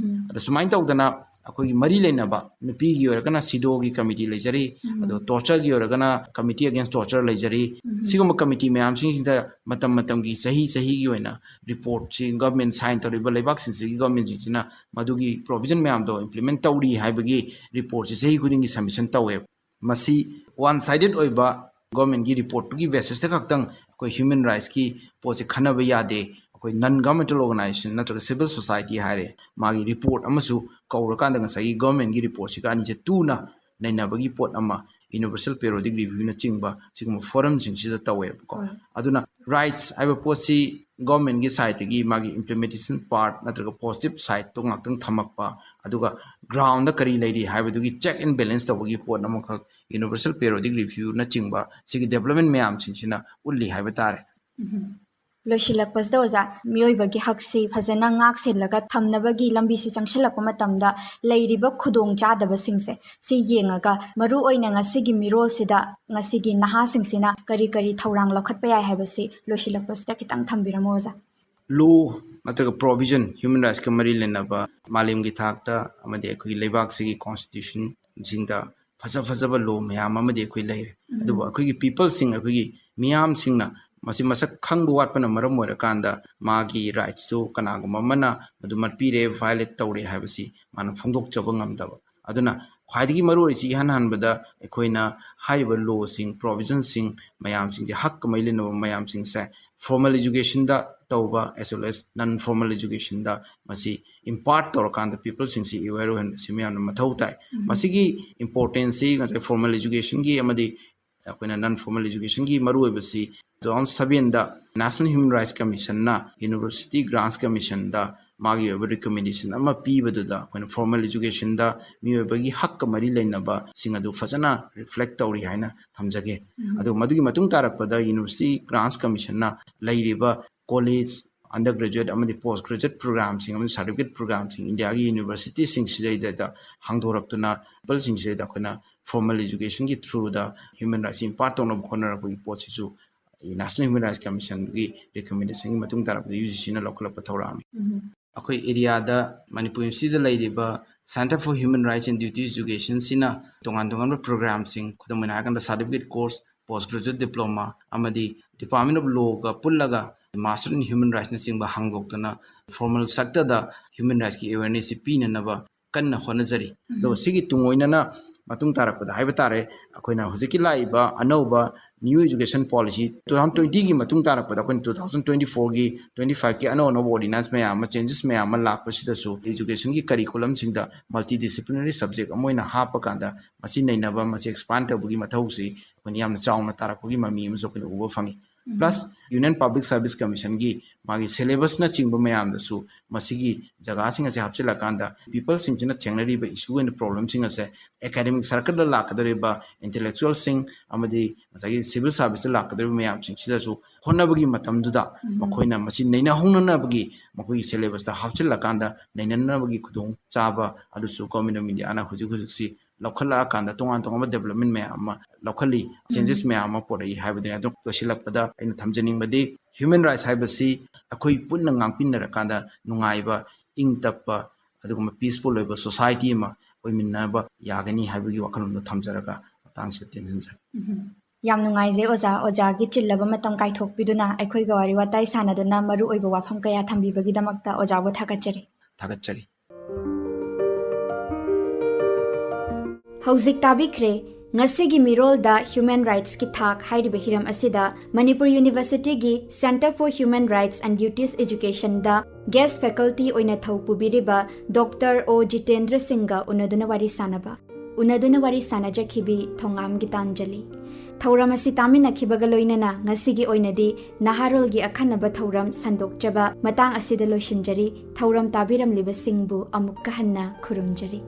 ꯑꯗꯣ ꯁꯨꯃꯥꯏꯅ ꯇꯧꯗꯅ ꯑꯩꯈꯣꯏꯒꯤ ꯃꯔꯤ ꯂꯩꯅꯕ, ꯅꯨꯄꯤꯒꯤ ꯑꯣꯏꯔꯒꯅ ꯁꯤꯗꯣꯒꯤ ꯀꯃꯤꯇꯤ ꯂꯩꯖꯔꯤ, ꯑꯗꯣ ꯇꯣꯔꯆꯔꯒꯤ ꯑꯣꯏꯔꯒꯅ Committee Against Torture ꯂꯩꯖꯔꯤ꯫ ꯁꯤꯒꯨꯝꯕ ꯀꯃꯤꯇꯤ ꯃꯌꯥꯝꯁꯤꯡꯁꯤꯗ ꯃꯇꯝ ꯃꯇꯝꯒꯤ, ꯆꯍꯤ ꯆꯍꯤꯒꯤ ꯑꯣꯏꯅ ꯔꯤꯄꯣꯔꯠꯁꯤ ꯒꯚꯔꯟꯃꯦꯟ ꯁꯥꯏꯟ ꯇꯧꯔꯤꯕ ꯂꯩꯕꯥꯛꯁꯤꯡꯁꯤꯒꯤ ꯒꯚꯔꯟꯃꯦꯟꯁꯤꯡꯁꯤꯅ ꯃꯗꯨꯒꯤ ꯄ꯭ꯔꯣꯚꯤꯖꯟ ꯃꯌꯥꯝꯗꯣ ꯏꯝꯄ꯭ꯂꯤꯃꯦꯟ ꯇꯧꯔꯤ ꯍꯥꯏꯕꯒꯤ ꯔꯤꯄꯣꯔꯠꯁꯤ ꯆꯍꯤ ꯈꯨꯗꯤꯡꯒꯤ ꯁꯕꯃꯤꯁꯟ ꯇꯧꯋꯦꯕ꯫ ꯃꯁꯤ ꯋꯥꯟ ꯁꯥꯏꯗꯦꯠ ꯑꯣꯏꯕ ꯒꯚꯔꯟꯃꯦꯟꯒꯤ ꯔꯤꯄꯣꯔꯠꯇꯨꯒꯤ ꯕꯦꯁꯤꯁꯇ ꯈꯛꯇꯪ ꯑꯩꯈꯣꯏ ꯍ꯭ꯌꯨꯃꯦꯟ ꯔꯥꯏꯠꯁꯀꯤ ꯄꯣꯠꯁꯦ ꯈꯟꯅꯕ ꯌꯥꯗꯦ꯫ ꯑꯩꯈꯣꯏ ꯅꯟ ꯒꯚꯔꯟꯃꯦꯟꯇꯦꯜ ꯑꯣꯔꯒꯅꯥꯏꯖꯦꯁꯟ ꯅꯠꯇ꯭ꯔꯒ ꯁꯤꯚꯤꯜ ꯁꯣꯁꯥꯏꯇꯤ ꯍꯥꯏꯔꯦ, ꯃꯥꯒꯤ ꯔꯤꯄꯣꯔꯠ ꯑꯃꯁꯨ ꯀꯧꯔꯀꯥꯟꯗ ꯉꯁꯥꯏꯒꯤ ꯒꯚꯔꯟꯃꯦꯟꯒꯤ ꯔꯤꯄꯣꯔꯠꯁꯤꯒ ꯑꯅꯤꯁꯦ ꯇꯨꯅ ꯅꯩꯅꯕꯒꯤ ꯄꯣꯠ ꯑꯃ Universal Periodic Reviewꯅꯆꯤꯡꯕ ꯁꯤꯒꯨꯝꯕ ꯐꯣꯔꯝꯁꯤꯡꯁꯤꯗ ꯇꯧꯋꯦꯕꯀꯣ꯫ ꯑꯗꯨꯅ ꯔꯥꯏꯠꯁ ꯍꯥꯏꯕ ꯄꯣꯠꯁꯤ ꯒꯚꯔꯟꯃꯦꯟꯒꯤ ꯁꯥꯏꯠꯇꯒꯤ ꯃꯥꯒꯤ ꯏꯝꯄ꯭ꯂꯤꯃꯦꯟꯇꯦꯁꯟ ꯄꯥꯔꯠ ꯅꯠꯇ꯭ꯔꯒ ꯄꯣꯖꯤꯇꯤꯚ ꯁꯥꯏꯠꯇꯣ ꯉꯥꯛꯇꯪ ꯊꯝꯃꯛꯄ, ꯑꯗꯨꯒ ꯒ꯭ꯔꯥꯎꯟꯗ ꯀꯔꯤ ꯂꯩꯔꯤ ꯍꯥꯏꯕꯗꯨꯒꯤ ꯆꯦꯛ ꯑꯦꯟ ꯕꯦꯂꯦꯟꯁ ꯇꯧꯕꯒꯤ ꯄꯣꯠ ꯑꯃꯈꯛ Universal Periodic Reviewꯅꯆꯤꯡꯕ ꯁꯤꯒꯤ ꯗꯦꯕꯂꯞꯃꯦꯟ ꯃꯌꯥꯝꯁꯤꯡꯁꯤꯅ ꯎꯠꯂꯤ ꯍꯥꯏꯕ ꯇꯥꯔꯦ꯫ ꯂꯣꯏꯁꯤꯜꯂꯛꯄꯁꯤꯗ ꯑꯣꯖꯥ, ꯃꯤꯑꯣꯏꯕꯒꯤ ꯍꯛꯁꯤ ꯐꯖꯅ ꯉꯥꯛ ꯁꯦꯜꯂꯒ ꯊꯝꯅꯕꯒꯤ ꯂꯝꯕꯤꯁꯤ ꯆꯪꯁꯤꯜꯂꯛꯄ ꯃꯇꯝꯗ ꯂꯩꯔꯤꯕ ꯈꯨꯗꯣꯡ ꯆꯥꯗꯕꯁꯤꯡꯁꯦ ꯁꯤ ꯌꯦꯡꯉꯒ, ꯃꯔꯨ ꯑꯣꯏꯅ ꯉꯁꯤꯒꯤ ꯃꯤꯔꯣꯜꯁꯤꯗ ꯉꯁꯤꯒꯤ ꯅꯍꯥꯁꯤꯡꯁꯤꯅ ꯀꯔꯤ ꯀꯔꯤ ꯊꯧꯔꯥꯡ ꯂꯧꯈꯠꯄ ꯌꯥꯏ ꯍꯥꯏꯕꯁꯤ ꯂꯣꯏꯁꯤꯜꯂꯛꯄꯁꯤꯗ ꯈꯤꯇꯪ ꯊꯝꯕꯤꯔꯝꯃꯣ ꯑꯣꯖꯥ꯫ ꯂꯣ ꯅꯠꯇ꯭ꯔꯒ ꯄ꯭ꯔꯣꯚꯤꯖꯟ, ꯍ꯭ꯌꯨꯃꯦꯟ ꯔꯥꯏꯠꯁꯀ ꯃꯔꯤ ꯂꯩꯅꯕ ꯃꯥꯂꯦꯝꯒꯤ ꯊꯥꯛꯇ ꯑꯃꯗꯤ ꯑꯩꯈꯣꯏꯒꯤ ꯂꯩꯕꯥꯛꯁꯤꯒꯤ ꯀꯣꯟꯁꯇꯤꯇ꯭ꯌꯨꯁꯟꯁꯤꯡꯗ ꯐꯖ ꯐꯖꯕ ꯂꯣ ꯃꯌꯥꯝ ꯑꯃꯗꯤ ꯑꯩꯈꯣꯏ ꯂꯩꯔꯦ꯫ ꯑꯗꯨꯕꯨ ꯑꯩꯈꯣꯏꯒꯤ ꯄꯤꯄꯜꯁꯤꯡ, ꯑꯩꯈꯣꯏꯒꯤ ꯃꯤꯌꯥꯝꯁꯤꯡꯅ ꯃꯁꯤ ꯃꯁꯛ ꯈꯪꯕ ꯋꯥꯠꯄꯅ ꯃꯔꯝ ꯑꯣꯏꯔꯀꯥꯟꯗ ꯃꯥꯒꯤ ꯔꯥꯏꯠꯁꯇꯨ ꯀꯅꯥꯒꯨꯝꯕ ꯑꯃꯅ ꯃꯗꯨ ꯃꯠꯄꯤꯔꯦ, ꯚꯥꯏꯑꯣꯂꯦꯠ ꯇꯧꯔꯦ ꯍꯥꯏꯕꯁꯤ ꯃꯥꯅ ꯐꯣꯡꯗꯣꯛꯆꯕ ꯉꯝꯗꯕ꯫ ꯑꯗꯨꯅ ꯈ꯭ꯋꯥꯏꯗꯒꯤ ꯃꯔꯨꯑꯣꯏꯔꯤꯁꯤ ꯏꯍꯥꯟ ꯍꯥꯟꯕꯗ ꯑꯩꯈꯣꯏꯅ ꯍꯥꯏꯔꯤꯕ ꯂꯣꯁꯤꯡ, ꯄ꯭ꯔꯣꯚꯤꯖꯟꯁꯤꯡ ꯃꯌꯥꯝꯁꯤꯡꯁꯦ, ꯍꯛꯀ ꯃꯔꯤ ꯂꯩꯅꯕ ꯃꯌꯥꯝꯁꯤꯡꯁꯦ ꯐꯣꯔꯃꯦꯜ ꯑꯦꯖꯨꯀꯦꯁꯟꯗ ꯇꯧꯕ as well as non formal educationꯗ ꯃꯁꯤ ꯏꯝꯄꯥꯔꯠ ꯇꯧꯔꯀꯥꯟꯗ ꯄꯤꯄꯜꯁꯤꯡꯁꯤ ꯑꯦꯋꯦꯌꯔ ꯑꯣꯏꯍꯟꯕꯁꯤ ꯃꯌꯥꯝꯅ ꯃꯊꯧ ꯇꯥꯏ꯫ ꯃꯁꯤꯒꯤ ꯏꯝꯄꯣꯔꯇꯦꯟꯁꯁꯤ ꯉꯁꯥꯏ ꯐꯣꯔꯃꯦꯜ ꯑꯦꯖꯨꯀꯦꯁꯟꯒꯤ ꯑꯃꯗꯤ ꯑꯩꯈꯣꯏꯅ ꯅꯟ ꯐꯣꯔꯃꯦꯜ ꯑꯦꯖꯨꯀꯦꯁꯟꯒꯤ ꯃꯔꯨꯑꯣꯏꯕꯁꯤ two thousand sevenꯗ National Human Rights Commissionꯅ University Grants Commissionꯗ ꯃꯥꯒꯤ ꯑꯣꯏꯕ ꯔꯤꯀꯃꯦꯟꯗꯦꯁꯟ ꯑꯃ ꯄꯤꯕꯗꯨꯗ ꯑꯩꯈꯣꯏꯅ ꯐꯣꯔꯃꯦꯜ ꯏꯖꯨꯀꯦꯁꯟꯗ ꯃꯤꯑꯣꯏꯕꯒꯤ ꯍꯛꯀ ꯃꯔꯤ ꯂꯩꯅꯕꯁꯤꯡ ꯑꯗꯨ ꯐꯖꯅ ꯔꯤꯐ꯭ꯂꯦꯛ ꯇꯧꯔꯤ ꯍꯥꯏꯅ ꯊꯝꯖꯒꯦ꯫ ꯑꯗꯨꯒ ꯃꯗꯨꯒꯤ ꯃꯇꯨꯡ ꯇꯥꯔꯛꯄꯗ ꯌꯨꯅꯤꯚꯔꯁꯤꯇꯤ ꯒ꯭ꯔꯥꯟꯁ ꯀꯃꯤꯁꯟꯅ ꯂꯩꯔꯤꯕ ꯀꯣꯂꯦꯖ, ꯑꯟꯗꯔ ꯒ꯭ꯔꯦꯖꯨꯋꯦꯠ ꯑꯃꯗꯤ ꯄꯣꯁ ꯒ꯭ꯔꯦꯖꯨꯋꯦꯠ ꯄ꯭ꯔꯣꯒ꯭ꯔꯥꯝꯁꯤꯡ ꯑꯃꯗꯤ ꯁꯥꯔꯇꯤꯐꯤꯀꯦꯠ ꯄ꯭ꯔꯣꯒ꯭ꯔꯥꯝꯁꯤꯡ ꯏꯟꯗꯤꯌꯥꯒꯤ ꯌꯨꯅꯤꯚꯔꯁꯤꯇꯤꯁꯤꯡꯁꯤꯗꯩꯗ ꯍꯥꯡꯗꯣꯔꯛꯇꯨꯅ ꯄ꯭ꯔꯤꯟꯁꯤꯄꯜꯁꯤꯡꯁꯤꯗꯩꯗ ꯑꯩꯈꯣꯏꯅ ꯐꯣꯔꯃꯦꯜ ꯏꯖꯨꯀꯦꯁꯟꯒꯤ ꯊ꯭ꯔꯨꯗ ꯍ꯭ꯌꯨꯃꯦꯟ ꯔꯥꯏꯠꯁ ꯏꯝꯄꯥꯔꯠ ꯇꯧꯅꯕ ꯍꯣꯠꯅꯔꯛꯄꯒꯤ ꯄꯣꯠꯁꯤꯁꯨ ꯅꯦꯁꯅꯦꯜ ꯍ꯭ꯌꯨꯃꯦꯟ ꯔꯥꯏꯠꯁ ꯀꯃꯤꯁꯟꯒꯤ ꯔꯤꯀꯃꯦꯟꯗꯦꯁꯟꯒꯤ ꯃꯇꯨꯡ ꯇꯥꯔꯛꯄꯗ ꯌꯨ ꯖꯤ ꯁꯤꯅ ꯂꯧꯈꯠꯂꯛꯄ ꯊꯧꯔꯥꯡꯅꯤ꯫ ꯑꯩꯈꯣꯏ ꯑꯦꯔꯤꯌꯥꯗ ꯃꯅꯤꯄꯨꯔ ꯌꯨꯅꯤꯚꯔꯁꯤꯇꯤꯗ ꯂꯩꯔꯤꯕ Centre for Human Rights and Duties Educationꯁꯤꯅ ꯇꯣꯉꯥꯟ ꯇꯣꯉꯥꯟꯕ ꯄ꯭ꯔꯣꯒ꯭ꯔꯥꯝꯁꯤꯡ, ꯈꯨꯗꯝ ꯑꯣꯏꯅ ꯍꯥꯏꯔꯀꯥꯟꯗ certificate course, post graduate diploma ꯑꯃꯗꯤ ꯗꯤꯄꯥꯔꯠꯃꯦꯟ ꯑꯣꯐ ꯂꯣꯒ ꯄꯨꯜꯂꯒ ꯃꯥꯁꯇꯔ ꯏꯟ ꯍ꯭ꯌꯨꯃꯦꯟ ꯔꯥꯏꯠꯁꯅꯆꯤꯡꯕ ꯍꯥꯡꯗꯣꯛꯇꯨꯅ ꯐꯣꯔꯃꯦꯜ ꯁꯦꯛꯇꯔꯗ ꯍ꯭ꯌꯨꯃꯦꯟ ꯔꯥꯏꯠꯁꯀꯤ ꯑꯦꯋꯦꯔꯅꯦꯁꯁꯤ ꯄꯤꯅꯅꯕ ꯀꯟꯅ ꯍꯣꯠꯅꯖꯔꯤ꯫ ꯑꯗꯣ ꯁꯤꯒꯤ ꯇꯨꯡꯑꯣꯏꯅꯅ ꯃꯇꯨꯡ ꯇꯥꯔꯛꯄꯗ ꯍꯥꯏꯕ ꯇꯥꯔꯦ, ꯑꯩꯈꯣꯏꯅ ꯍꯧꯖꯤꯛꯀꯤ ꯂꯥꯛꯏꯕ ꯑꯅꯧꯕ new education policy two thousand twentyꯒꯤ ꯃꯇꯨꯡ ꯇꯥꯔꯛꯄꯗ ꯑꯩꯈꯣꯏꯅ two thousand twenty fourꯒꯤ twenty fiveꯀꯤ ꯑꯅꯧ ꯑꯅꯧꯕ ꯑꯣꯔꯗꯤꯅꯥꯟꯁ ꯃꯌꯥꯝ ꯑꯃ, ꯆꯦꯟꯖꯦꯁ ꯃꯌꯥꯝ ꯑꯃ ꯂꯥꯛꯄꯁꯤꯗꯁꯨ ꯏꯖꯨꯀꯦꯁꯟꯒꯤ ꯀꯔꯤꯀꯨꯂꯝꯁꯤꯡꯗ ꯃꯜꯇꯤ ꯗꯤꯁꯤꯄ꯭ꯂꯤꯅꯔꯤ ꯁꯕꯖꯦꯛ ꯑꯃ ꯑꯣꯏꯅ ꯍꯥꯞꯄ ꯀꯥꯟꯗ ꯃꯁꯤ ꯅꯩꯅꯕ, ꯃꯁꯤ ꯑꯦꯛꯁꯄꯥꯟ ꯇꯧꯕꯒꯤ ꯃꯊꯧꯁꯤ ꯑꯩꯈꯣꯏꯅ ꯌꯥꯝꯅ ꯆꯥꯎꯅ ꯇꯥꯔꯛꯄꯒꯤ ꯃꯃꯤ ꯑꯃꯁꯨ ꯑꯩꯈꯣꯏꯅ ꯎꯕ ꯐꯪꯉꯤ꯫ ꯄ꯭ꯂꯁ ꯌꯨꯅꯤꯌꯟ ꯄꯕ꯭ꯂꯤꯛ ꯁꯥꯔꯚꯤꯁ ꯀꯃꯤꯁꯟꯒꯤ ꯃꯥꯒꯤ ꯁꯦꯂꯦꯕꯁꯅꯆꯤꯡꯕ ꯃꯌꯥꯝꯗꯁꯨ ꯃꯁꯤꯒꯤ ꯖꯒꯥꯁꯤꯡ ꯑꯁꯦ ꯍꯥꯞꯆꯤꯜꯂꯀꯥꯟꯗ ꯄꯤꯄꯜꯁꯤꯡꯁꯤꯅ ꯊꯦꯡꯅꯔꯤꯕ ꯏꯁꯨ ꯑꯦꯟ ꯄ꯭ꯔꯣꯕ꯭ꯂꯦꯝꯁꯤꯡ ꯑꯁꯦ ꯑꯦꯀꯥꯗꯦꯃꯤꯛ ꯁꯔꯀꯜꯗ ꯂꯥꯛꯀꯗꯧꯔꯤꯕ ꯏꯟꯇꯦꯂꯦꯛꯆꯨꯋꯦꯜꯁꯤꯡ ꯑꯃꯗꯤ ꯉꯁꯥꯏꯒꯤ ꯁꯤꯚꯤꯜ ꯁꯥꯔꯚꯤꯁꯇ ꯂꯥꯛꯀꯗꯧꯔꯤꯕ ꯃꯌꯥꯝꯁꯤꯡꯁꯤꯗꯁꯨ ꯍꯣꯠꯅꯕꯒꯤ ꯃꯇꯝꯗꯨꯗ ꯃꯈꯣꯏꯅ ꯃꯁꯤ ꯅꯩꯅꯍꯧꯅꯅꯕꯒꯤ ꯃꯈꯣꯏꯒꯤ ꯁꯦꯂꯦꯕꯁꯇ ꯍꯥꯞꯆꯤꯜꯂꯀꯥꯟꯗ ꯅꯩꯅꯅꯕꯒꯤ ꯈꯨꯗꯣꯡꯆꯥꯕ ꯑꯗꯨꯁꯨ ꯒꯣꯔꯃꯦꯟ ꯑꯣꯐ ꯏꯟꯗꯤꯌꯥꯅ ꯍꯧꯖꯤꯛ ꯍꯧꯖꯤꯛꯁꯤ ꯂꯧꯈꯠꯂꯛꯑꯀꯥꯟꯗ ꯇꯣꯉꯥꯟ ꯇꯣꯉꯥꯟꯕ ꯗꯦꯕꯂꯞꯃꯦꯟ ꯃꯌꯥꯝ ꯑꯃ ꯂꯧꯈꯠꯂꯤ, ꯆꯦꯟꯖꯦꯁ ꯃꯌꯥꯝ ꯑꯃ ꯄꯨꯔꯛꯏ ꯍꯥꯏꯕꯗꯨꯅꯤ꯫ ꯑꯗꯨ ꯂꯣꯏꯁꯤꯜꯂꯛꯄꯗ ꯑꯩꯅ ꯊꯝꯖꯅꯤꯡꯕꯗꯤ ꯍ꯭ꯌꯨꯃꯦꯟ ꯔꯥꯏꯠꯁ ꯍꯥꯏꯕꯁꯤ ꯑꯩꯈꯣꯏ ꯄꯨꯟꯅ ꯉꯥꯛꯄꯤꯟꯅꯔꯀꯥꯟꯗ ꯅꯨꯡꯉꯥꯏꯕ, ꯏꯪ ꯇꯞꯄ, ꯑꯗꯨꯒꯨꯝꯕ ꯄꯤꯁꯐꯨꯜ ꯑꯣꯏꯕ ꯁꯣꯁꯥꯏꯇꯤ ꯑꯃ ꯑꯣꯏꯃꯤꯟꯅꯕ ꯌꯥꯒꯅꯤ ꯍꯥꯏꯕꯒꯤ ꯋꯥꯈꯜꯂꯣꯟꯗꯣ ꯊꯝꯖꯔꯒ ꯃꯇꯥꯡꯁꯤꯗ ꯇꯦꯟꯁꯤꯟꯖꯒꯦ꯫ ꯌꯥꯝ ꯅꯨꯡꯉꯥꯏꯖꯩ ꯑꯣꯖꯥ, ꯑꯣꯖꯥꯒꯤ ꯆꯤꯜꯂꯕ ꯃꯇꯝ ꯀꯥꯏꯊꯣꯛꯄꯤꯗꯨꯅ ꯑꯩꯈꯣꯏꯒ ꯋꯥꯔꯤ ꯋꯥꯇꯥꯏ ꯁꯥꯟꯅꯗꯨꯅ ꯃꯔꯨ ꯑꯣꯏꯕ ꯋꯥꯐꯝ ꯀꯌꯥ ꯊꯝꯕꯤꯕꯒꯤꯗꯃꯛꯇ ꯑꯣꯖꯥꯕꯨ ꯊꯥꯒꯠꯆꯔꯤ꯫ ꯊꯥꯒꯠꯆꯔꯤ꯫ ꯍꯧꯖꯤꯛ ꯇꯥꯕꯤꯈ꯭ꯔꯦ ꯉꯁꯤꯒꯤ ꯃꯤꯔꯣꯜꯗ ꯍ꯭ꯌꯨꯃꯦꯟ ꯔꯥꯏꯠꯁꯀꯤ ꯊꯥꯛ ꯍꯥꯏꯔꯤꯕ ꯍꯤꯔꯝ ꯑꯁꯤꯗ ꯃꯅꯤꯄꯨꯔ ꯌꯨꯅꯤꯚꯔꯁꯤꯇꯤꯒꯤ Centre for Human Rights and Duties Educationꯗ ꯒꯦꯁ ꯐꯦꯀꯜꯇꯤ ꯑꯣꯏꯅ ꯊꯧ ꯄꯨꯕꯤꯔꯤꯕ ꯗꯣꯛꯇꯔ ꯑꯣ ꯖꯤꯇꯦꯟꯗ꯭ꯔ ꯁꯤꯡꯒ ꯎꯅꯗꯨꯅ ꯋꯥꯔꯤ ꯁꯥꯟꯅꯕ꯫ ꯎꯅꯗꯨꯅ ꯋꯥꯔꯤ ꯁꯥꯟꯅꯖꯈꯤꯕꯤ ꯊꯣꯉꯥꯝ ꯒꯤꯇꯥꯟꯖꯂꯤ꯫ ꯊꯧꯔꯝ ꯑꯁꯤ ꯇꯥꯃꯤꯟꯅꯈꯤꯕꯒ ꯂꯣꯏꯅꯅ ꯉꯁꯤꯒꯤ ꯑꯣꯏꯅꯗꯤ ꯅꯍꯥꯔꯣꯜꯒꯤ ꯑꯈꯟꯅꯕ ꯊꯧꯔꯝ ꯁꯟꯗꯣꯛꯆꯕ ꯃꯇꯥꯡ ꯑꯁꯤꯗ ꯂꯣꯏꯁꯤꯟꯖꯔꯤ꯫ ꯊꯧꯔꯝ ꯇꯥꯕꯤꯔꯝꯂꯤꯕꯁꯤꯡꯕꯨ ꯑꯃꯨꯛꯀ ꯍꯟꯅ ꯈꯨꯔꯨꯝꯖꯔꯤ꯫